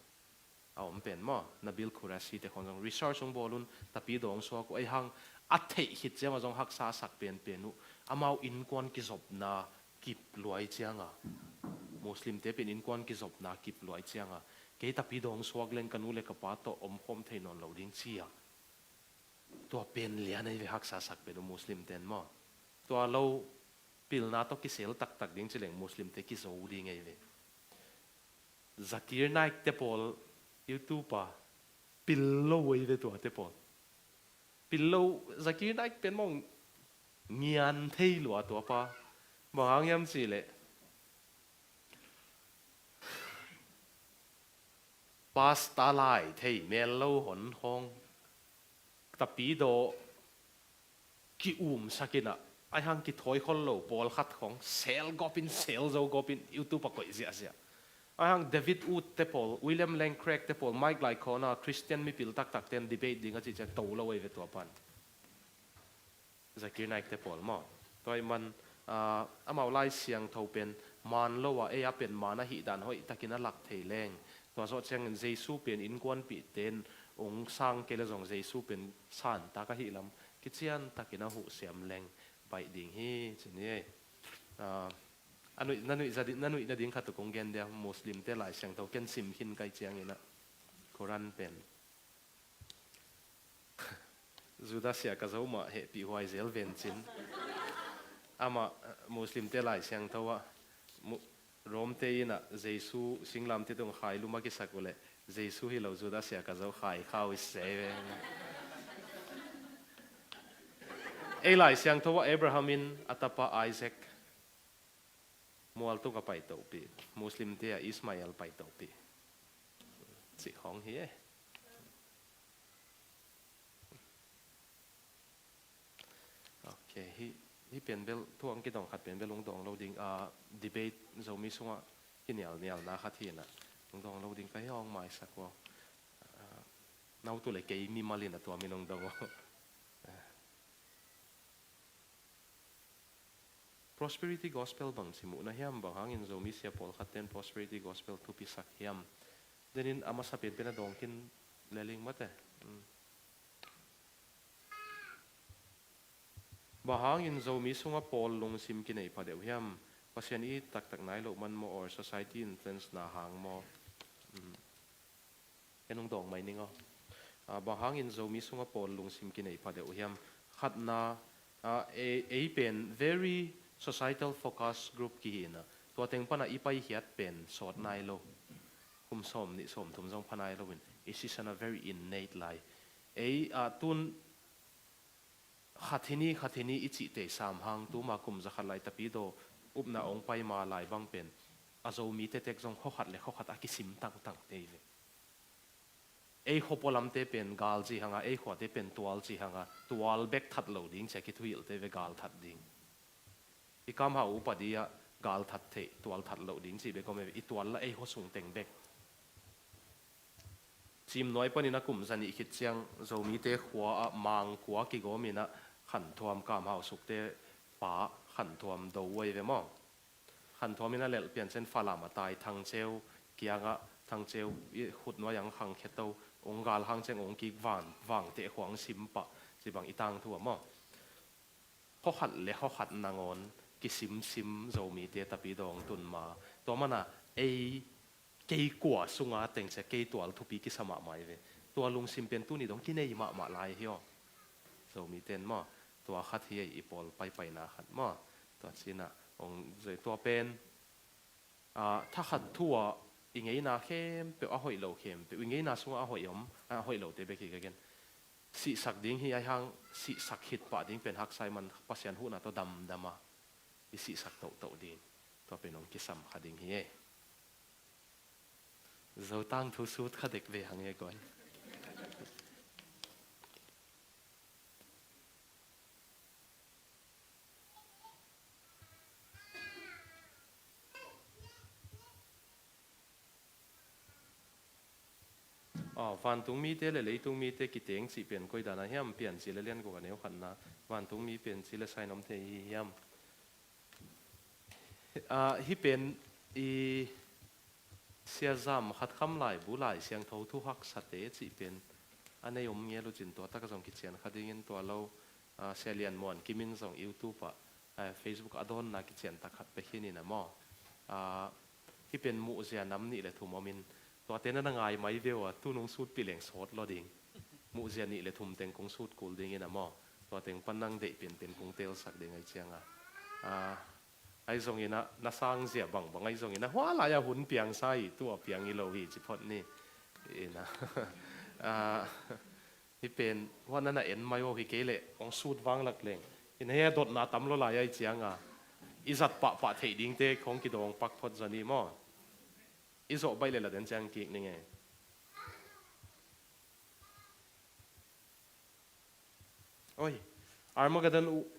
a om pen maw, Nabil Qureshi te khong zong research hong bawl un tapi dawng suak uh ei hang a theih khit ciama zong haksa a sak penpen uh amau innkuan kizopna kip luai cianga Muslimte pen innkuan kizopna kip luai cianga kei tapi dawng suak leng ka nu le ka pa tawh omkhawm thei nawn lo ding cia. Tua pen lian ei ve haksa sak pen uh Muslim ten maw? Tua lo pilna tawh kisel taktak ding cileng Muslimte kizo ding ei ve. Zakir Naik te pawl YouTube a pil lo ei ve tuate pawl. Pil lo Zakir Naik pen maw ngian thei lua tuapa. Bang hang hiam cihleh Pasta lai thei mel lo hon hong tapidaw ki-umsak inah ai hang kithawi khol lo pawlkhat khong sel gawpin sel zo gawpin YouTube a koih ziahziah. Ai hang David Wood te pawl, William Lane Craig te pawl, Mike Licona, Christian mipil taktak ten debate ding a cih cian to lo ei ve tua pan. Zakir Naik te pawl maw? Tua ih man, ah, amau Lai Siangtho pen man lo a, ei a pen man ahih dan hoih takin a lak thei leng. Tua zawh ciangin Jesu pen innkuanpihte in ong sang kei le zong Jesu pen santak ahih lam kician takin a huh siam leng baih ding hi ci ni ei. Ah, a nuih, na nuih za ding, na nuih nading khat uh kong gen dia, Muslimte Lai Siangtho ken sim khin kai ciangin ah Quran pen Judas sia ka zo mah hehpih huai zel vencin. Amah, eh, Muslimte Lai Siangtho ah, Mu-, Romte inah Jesu singlamteh tung khailum a kisak uh leh Jesu hi lo Judas sia ka zo khai khau i sei ve. Ei Lai Siangtho ah Abraham in a tapa Isaac mual tungah paitohpih, Muslim te ah Ismael paitohpih cih khawng hi e. Ok, hih, hih pen bel thu ang kidong khat pen bel ung dawng lo ding, ah, debate Zomi sungah kinialnialna khat hi inah ung dawng lo ding ka hi, hong maisak uh. Ah, nautu le kei mimal inah tua min ung dawng uh. Prosperity gospel bangci muhna hiam? Bang hangin Zomi sia pawlkhat ten prosperity gospel thupisak hiam? Denin a masa penpen a dawng khin leling mate. Mm. Bang hangin Zomi sungah pawl lungsim kinei pha deuh hiam? Pasian i taktak nai loh man maw, or society influence na hang maw? Mm. Ken ung dawng mai ning aw. Ah, bang hangin Zomi sungah pawl lungsim kinei pha deuh hiam? Khatna, ah, ei, ei pen very societal focus group kihi inah, tua teng panah i paikhiat pen sawt nai lo. Kum sawm nih sawm thum zong pha nai loin i sisan a very innate lai. Ei, ah, tun khat hi ni, khat hi ni i cih tei sam hang, tuma kum zakhat lai tapidaw upna ong pai ma lai bang pen a Zomite tek zong khuakhat le khuakhat a kisim tangtang tei ve. Ei khua pualamte pen gal ci hanga, ei khuate pen tual ci hanga, tual bek that lo ding cia kithuhilhte ve, gal that ding. I kamhau upadi ah gal that theih, tual that lo ding cih bek om e, i tual la ei khua sung teng bek. Cimnuai panin a kum zanih khit ciang Zomite khua ah Mangkua kigawm inah Khanthuam, kamhau sukte pa Khanthuam do uai ve maw? Khanthuam inah lelh pian cian Falam a tai Thangceu kiangah, Thangceu i khutnuai ang khangkheto ong gal hang ciang ong kik van, vangteh khuang simpah cibang i tangthu a maw? Khuakhat le khuakhat nangawn kisimsim Zomite tapidaw ong tun ma. Tua mana ei, kei kua sunga teng cia kei tual thupi kisa mahmah i ve. Tua lungsim pen tuni dong kinei mahmah lai hi aw. Zomiten maw, tua khat hi ei i pawl paipaina khat maw. Tua cinah ong zoi tua pen, ah, thakhat thu ah i ngeina khempeuh a hoih lo khempeuh, i ngeina sungah a hoih om, a hoih lote bek hi ka gen. Sihsak ding hi ai hang, sihsak khit pah ding pen haksa i man, Pasian huhna tawh damdam a i sihsak tohtoh ding. Tua pen ong kisam kha ding hi e. Zotang thu sut kha dek ve hang e guai. Ah, vantung mite le leitung mite kiteng cih pen koi dana hiam? Piancil a lian guk a neu khatna, vantung mi Piancil a sign om thei hi hiam? Ah, hih pen i Sia Zam Khat Kham laibu Lai Siangtho thu haksate cih pen a nei om ngel uh cin, tua tak zong kician kha dingin, tua lo, ah, Sia Lian Muan Kim in zong YouTube ah, ah, Facebook a dawnna kician tak khat pia khin in a maw. Ah, hih pen muhzia nam nih le thum om in, tuate na na ngai mai ve uh a, tu nung sutpih leng sawt lo ding. Muhzia nih le thum teng kong sut kul dingin a maw. Tua teng pan nang deih pianpen kong teelsak ding ai cianga. Ah, ai zongin ah, na sangzia bangbang ai zongin ah, hua lai-ah hun piangsa hi, tu a piang hi lo hi, ci phot ni. Ina. Ah, hih pen, hua na na en mai aw, hi kei leh, hong sut vanglak leng. Ina, hia dotna tam lo lai ai cianga. I zat pahpah theih dingte, hong kidawng pak phot zaw ni maw. I zawh baih leh la den ciang kik ning e. Oi, Armageddon u-,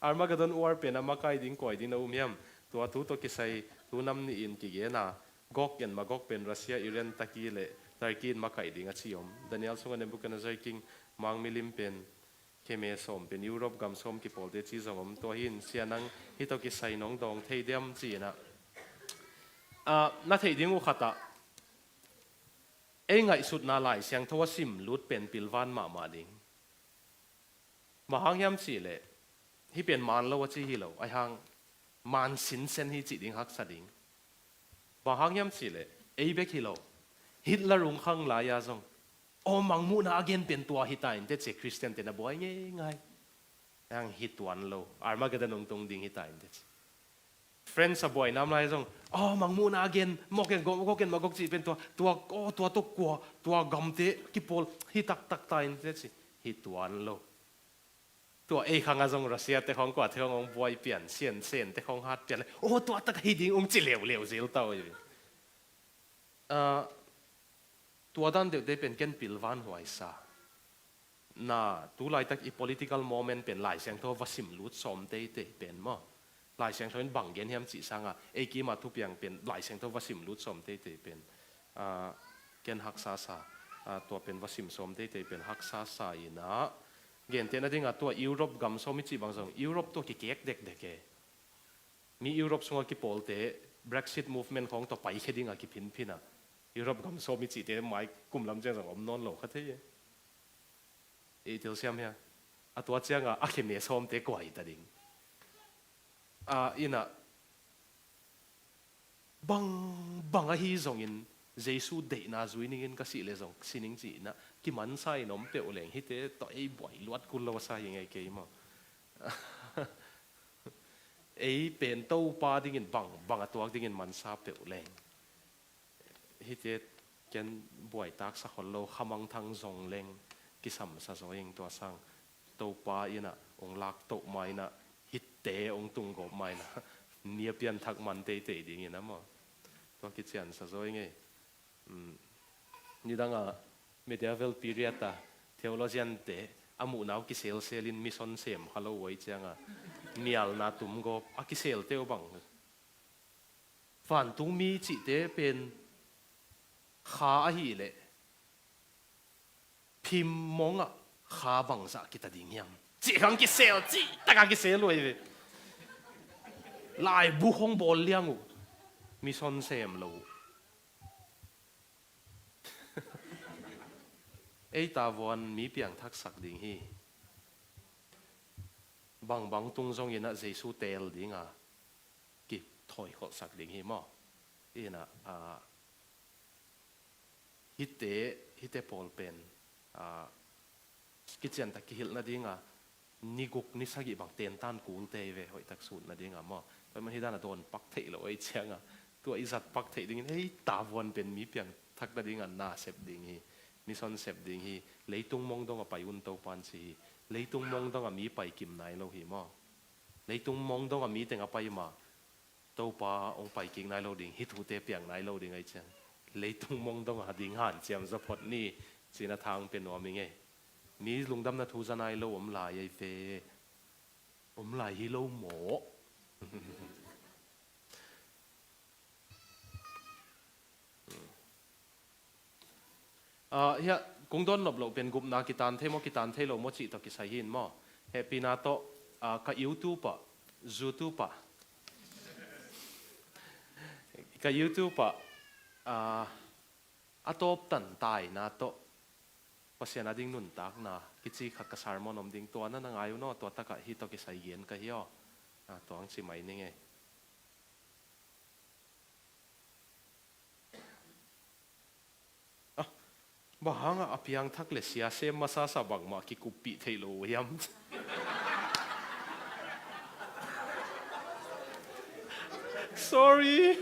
Armageddon war pen a makai ding koi ding na um hiam? Tua thu tawh kisai thu nam nih in kigen a, Gog and Magog pen Russia, Iran, Turkey le, Turkey in makai ding a ci om. Daniel sungah Nebuchadnezzar king, mang milim pen kheme sawm pen Europe gam sawm kipawlte ci zong om. Tua hi in sia nang hih tawh kisai nong dawng thei diam ci-in ah, ah, na theih ding uh khat ah, ei ngaihsutna Lai Siangtho a sim lut pen pilvan mahmah ding. Bang hang hiam cih leh, hih pen man lo a ci hi lo, ai hang man sinsen hi cih ding haksa ding. Bang hang hiam cih leh, ei bek hi lo, Hitler ung khang lai-a zong, aw, mangmuhna a gen pen tua hi ta in teh ci, Khristian te na buai ngeingai. Ai hang hi tuan lo, Armageddon ung tung ding hi ta in teh ci. Friends a buai nam lai zong, aw, mangmuhna a gen, Gog and Magog, Gog and Magog cih pen tua, tua, aw, tua tawh kua, tua gamte kipawl hi taktak ta in teh ci, hi tuan lo. Tua ei khang a zong Russia te khong kua te khong hong buai pian, Sian Sen te khong hat pian le, oh, tua tak hi ding ung ci leuleu zel tau hi. Ah, tua dan deuhte pen ken pilvan huai sa. Na, tu laitak i political moment pen Lai Siangtho va sim lut sawm teitei pen maw. Lai Siangtho in bang gen hiam cih sanga, ei kima thupiang pen Lai Siangtho va sim lut sawm teitei pen, ah, ken haksa sa, ah, tua pen va sim sawm teitei pen haksa sa ina. Gentehna dinga tua Europe gam sawm i cih bang zong, Europe tua kikek dekdek e. Mi Europe sunga kipawlte Brexit movement khong tua paikhia dinga kiphinphin a. Europe gam sawm i cihte mai kum lam ciang zong om nawn lo kha thei e. I telsiam hia? A tua cianga a kheme sawmte kua hi ta ding. A, ina, bang, bang ahi zongin Jesu deihna zui ningin ka sih le zong sining cihna kimansa in om peuh leng hite tawh ei buai luat kul lo a sa hi ngei kei maw. Ei pen Topa dingin bang, bang a tuak dingin mansa peuh leng. Hite ken buaitaksa khol lo, khamangthang zong leng kisamsa zaw ing tua sang. Topa ina ong lak toh maina, hitte ong tunggawp maina, ni a pianthak man teitei dingin a maw. Tua kiciansa zaw ing ei. Um, nidanga medieval period a theologian te a muhnau kiselselin mission sem kha lo uai cianga mialna tumgawp a kiselte uh bang. Vantungmi cihte pen kha ahih leh phim mongah kha bangzah kita ding hiam? Cih khang kisel, cih takah kisel uh ahi ve. Laibu khong bawl liang uh. Mission sem lo uh. Ei tavuan mi piangthaksak ding hi. Bangbang tung zongin ah Jesu teel dinga kithawi kholhsak ding hi maw? Ina, ah, hite, hite pawl pen, ah, kiciantak kihilh nadinga ni guk ni sagih bang tentan kulte hi ve, hoihtak sut nadinga maw? Tua man hi dana dawn pak theih lo ei cianga tua i zat pak theih dingin ei tavuan pen mi piangthak nadinga na sep ding hi. Mission sep ding hi. Leitung mong donga pai un Topan ci hi. Leitung mong donga mi pai kim nai lo hi maw? Leitung mong donga mi tenga pai ma Topa ong pai kik nai lo ding, hih thute piang nai lo ding ai ciang. Leitung mong donga ding hanciam zaphot ni, cina thang pe nuam ing ei. Mi lungdamna thu za nai lo om lai ai ve. Om lai hi lo maw? Ah, hiah kong dawn nop loh pen gupna kitan thei maw, kitan thei lo maw cih tawh kisai hi in maw? Hehpihna tawh, ah, ka YouTube ah, YouTube ah, ka YouTube ah, ah, a tawptan taina tawh Pasian a ding nuntakna kici khat ka sermon om ding, tua na na ngai uh naw, tua takah hih tawh kisai gen ka hi aw. Ah, tua ang ci mai ning ei. Ah, bang hangah a piangthak le sia sem masasa bangmah kikuppih theih lo uh hiam? Sorry.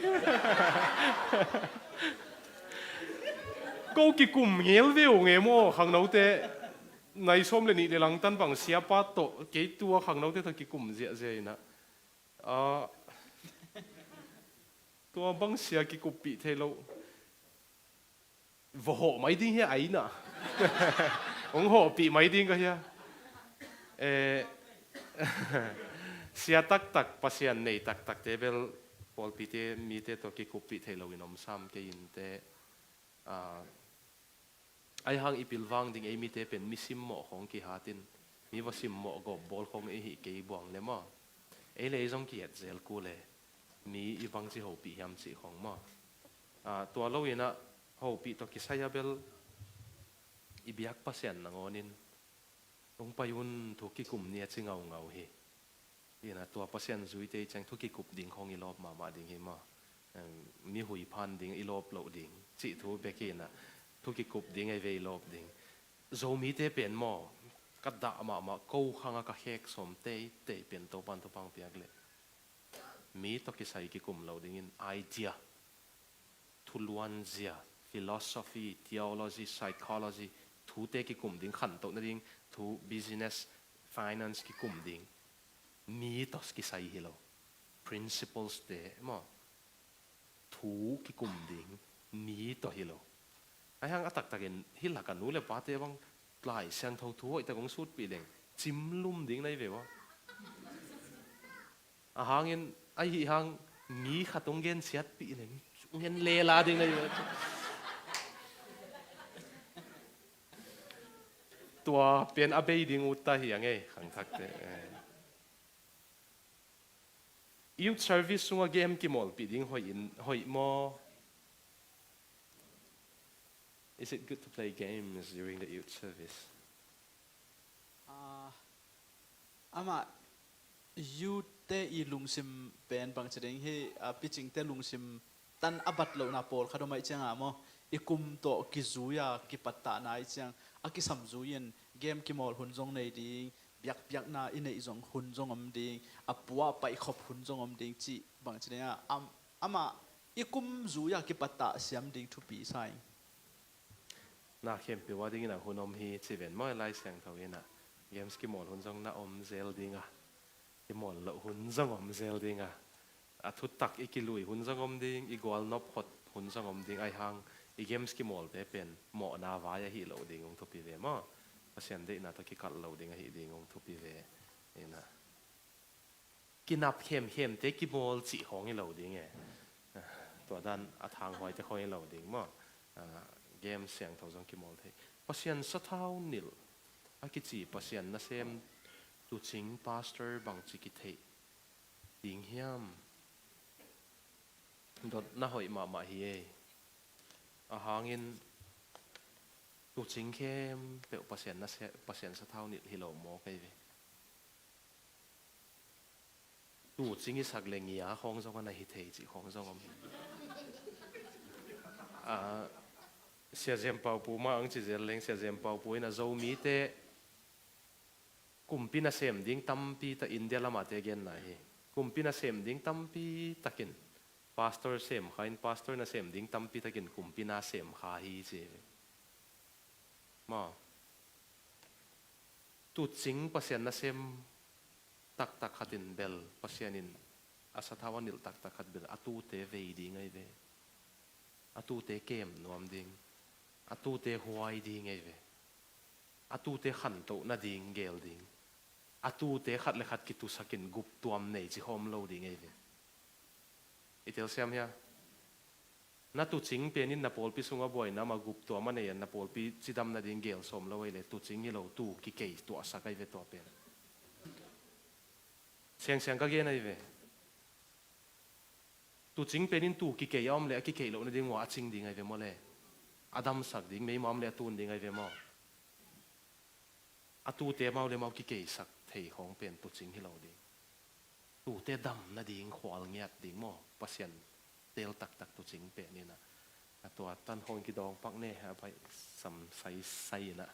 Ko kikum ngel ve uh nge maw, khangnote. Nai sawm le nih le langtan bang siapa tawh, kei tua khangnote tawh kikum ziahziah inah. Ah, tua bang sia kikuppih thei lo. Vawhawh mai ding hia aina. Hong hawhpih mai ding ka hia. Eh, sia taktak, Pasian nei taktakte bel pawlpite mite tawh kikuppih thei loin om sam kei inte. Ah, ahi hang i pilvang ding ei mite pen mi simmawh khong kihatin, mi va simmawh gawp bawl khong ei hih kei buang le maw? Ei le ei zong kihet zel kul e, mi i bangci hopih hiam cih khong maw? Ah, tua loinah hopih tawh kisai a bel i biak Pasian nangawnin hong pai un thu kikum ni a ci ngaungau hi. Inah tua Pasian zuite i ciang thu kikup ding khong i lawp mahmah ding hi maw? Em, mi hui phan ding i lawp loh ding cih thu bek inah thu kikup ding ei ve i lawp ding. Zomite pen maw, ka dah mahmah ko khanga ka khek sawm teitei pen Topan thupang piak leh mi tawh kisai kikum lo dingin idea, thuluanzia, philosophy, theology, psychology, thute kikum ding, khantoh nading thu, business, Finance kikum ding mi tawh kisai hi lo. Principles te maw, thu kikum ding mi tawh hi lo. Ahi hang a taktakin hih lak a nu le pate bang Lai Siangtho thu hoihtak hong sutpih leng cimlum ding na hi ve ua. A hangin ahi hang mi khat hong gensiatpih leng hong gen lela ding na hi ve. Tua pen a bei ding ut ta hi a ngei khangthakte. Eh. Youth service sungah game kimawlpih ding hoih in, hoih maw? Is it good to play games during the youth service? Ah, amah youth te i lungsim pen bangci ding hi, ah, picing te lungsim tan a bat lohna pawlkhat om ahih ciangah maw, i kum tawh kizui-a kipattahna ahih ciang a kisam zui-in game kimawl hun zong nei ding, biakpiakna i neih zong hun zong om ding, a pua paihkhop hun zong om ding cih bangci ding a, am-, amah i kum zui-a kipattah siam ding thupi sa ing. Na khempeuh a dingin a hun om hi ci ven maw, Lai Siangtho in a, games kimawl hun zong na om zel ding a, kimawl loh hun zong om zel ding a, a thutak i kilui hun zong om ding, i gualnop khot hun zong om ding, ahi hang i games kimawlte pen mawhna vai ahi lo ding hong thupi ve maw? Pasian deihna tawh kikalh lo ding ahi ding hong thupi ve. Ina, kinap khemkhemte kimawl cih khawng hi lo ding e. Tua dan a thanghuaite khawng hi lo ding maw? Ah, game siangtho zong kimawl thei. Pasian sathau nilh a kici Pasian nasem tuucing pastor bangci kitheih ding hiam? Dotna hoih mahmah hi ei. A hangin tuucing khempeuh Pasian nase-, Pasian sathau nilh hi lo maw kei ve. Tuucing i sak le ngia khawng zong a na hi thei cih khawng zong om. Ah, Sia Zem Pau Pu mah ang ci zel leng, Sia Zem Pau Pu in a Zomite kumpi nasem ding tampi tak, India lamate genna hi. Kumpi nasem ding tampi takin pastor sem kha in, pastor nasem ding tampi takin kumpi nasem kha hi ci. Maw? Tuucing Pasian nasem taktak khatin bel, Pasian in a sathau a nilh taktak khat bel a tuute vei ding ahi ve. A tuute kem nuam ding, a tuute huai ding ahi ve. A tuute khantoh nading gel ding, a tuute khat le khat kitusakin guptuam nei ci khawm lo ding ahi ve. I telsiam hia? Na tuucing pen in na pawlpi sungah buaina mah guptuam a nei a, na pawlpi cidam nading gel sawm lo ahi le, tuucing hi lo, tuu kikei tuahsak ahi ve tua pen. Siangsiang ka gen ahi ve. Tuucing pen in tuu kikei a om le a kikei loh nading uh a cing ding ahi ve maw le? A damsak ding, meima om le a tun ding ahi ve maw? A tuute mau le mau kikeisak thei khawng pen tuucing hi lo ding. Tuute dam nading, khual ngiat ding maw? Pasian teel taktak tuucing pen in a. A tua tan khawng kidawng pak ne, a baih sam saisai in a.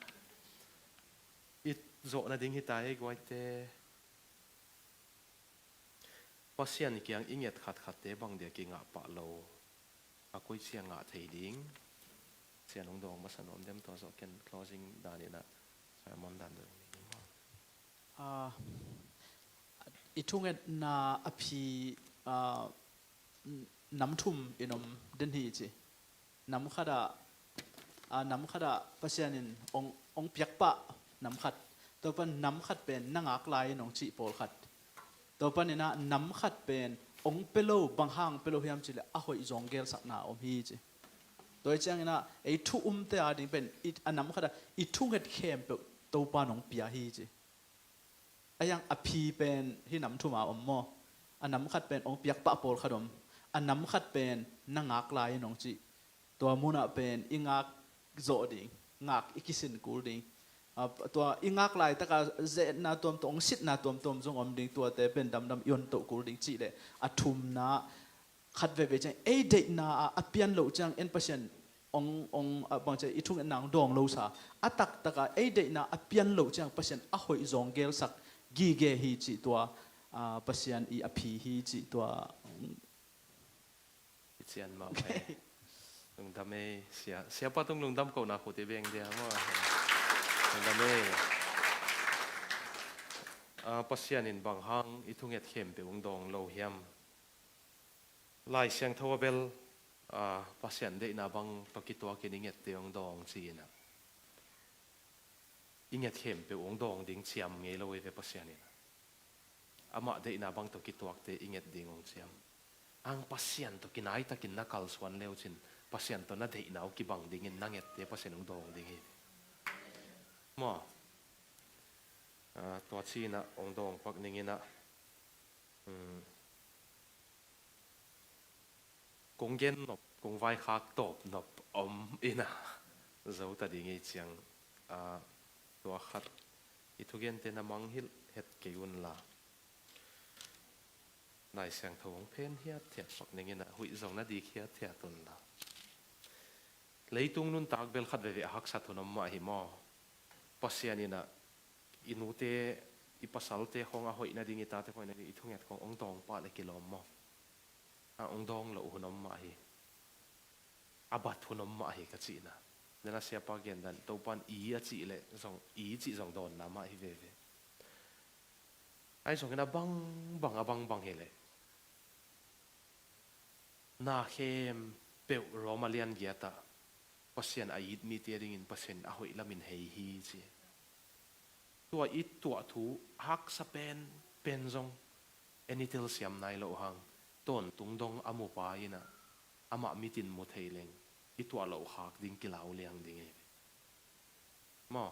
I zawh nading hi ta ei guaite. Pasian kiang i nget khatkhatte bang dia kingah pah lo? A koici a ngah thei ding? Sian hong dawng masa nuam dem? Tua zawh ken closing dan in a, sermon dan dawng ni. Ah, i thungetna a phi, ah, n-, nam thum in om den hi ci. Nam khat ah, a, nam khat ah Pasian in ong, ong piak pah nam khat. Tua pan nam khat pen na ngak lai in ong cih pawlkhat. Tua pan in a nam khat pen ong pia lo, bang hang pia lo hiam cih leh a hoih zawng gelsakna om hi ci. Tua hi ciangin a ei thu umte a ding pen i, a nam khat ah i thunget khempeuh Topa in ong pia hi ci. A hiang a phi pen hih nam thum a om maw? A nam khat pen ong piak pah pawlkhat om. A nam khat pen na ngak lai in ong cih. Tua munah pen i ngak zawh ding, ngak i kisin kul ding. A, tua i ngak laitaka ze-etna tuamtuam, ong sitna tuamtuam zong om ding, tuate pen damdam i ontoh kul ding cih leh a thumna khat veve ciang, ei deihna ah a pian loh ciang en Pasian ong, ong, a, bangcia i thungetna ong dawng lo sa. A taktak a ei deihna a pian loh ciang Pasian a hoih zawng gelsak gige hi cih tua, a, Pasian i a phi hi cih tua, mm. I cian mah mai. Lungdam ei, sia. Siapa tung lungdam kohna khut i beng dia maw? Lungdam ei. Pasian in bang hang i thunget khempeuh hong dawng lo hiam? Lai Siangtho ah bel Pasian deihna bang tawh kituakin i ngette hong dawng ci-in ah, i nget khempeuh hong dawng ding ciam ngei lo hi ve Pasian in. Amah deihna bang tawh kituakte i nget ding hong ciam. Ang Pasian tawh kinaitakin na kalsuan leucin Pasian tawh na deihna uh kibang dingin na ngette Pasian hong dawng ding hi ve. Maw? Tua ci-in ah hong dawng pak ning in ah, kong gen nop, kong vaikhak tawp nop om in ah, zo ta ding hi ciang, tua khat, i thugente na mangngilh het kei unla, Lai Siangtho hong phen hiathiat pak ning in ah, huih zong na dik hiathiat unla. Leitung nuntak bel khat veve a haksat hun om mah hi maw? Pasian in ah i nute, i pasalte khong a hoih nading, i tate khong a hoih nading i thunget khong hong dawng pah leh kilawm maw? A hong dawng loh hun om mah hi. A bat hun om mah hi ka cihna. Nana siapa gendan Topan i a cih leh zong i cih zong dawnna mah hi veve. Ahi zongin a bangbang a bangbang hi leh, na khempeuh Roma lian giat ah Pasian a it mite dingin Pasian a hoih lamin hei hi ci. Tua i tuah thu haksa penpen zong en i telsiam nai loh hang, tawntung dong a mupa in ah amah mitin mu thei leng i tuah loh khak ding kilau liang ding hi ve. Maw?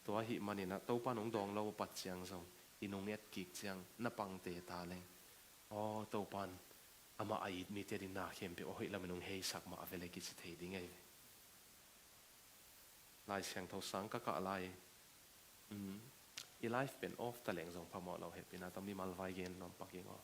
Tua ahih manin ah Topan hong dawng lo a pat ciang zong i nung et kik ciang na pangte ta leng, aw Topan amah a it mite ding na khempeuh a hoih lamin hong heisak mah a vele kici thei ding ahi ve. Lai Siangtho sang ka kah lai. I live pen off ta leng zong phamawh lo, hehpihna tawh mimal vai gen nuam pak ing aw.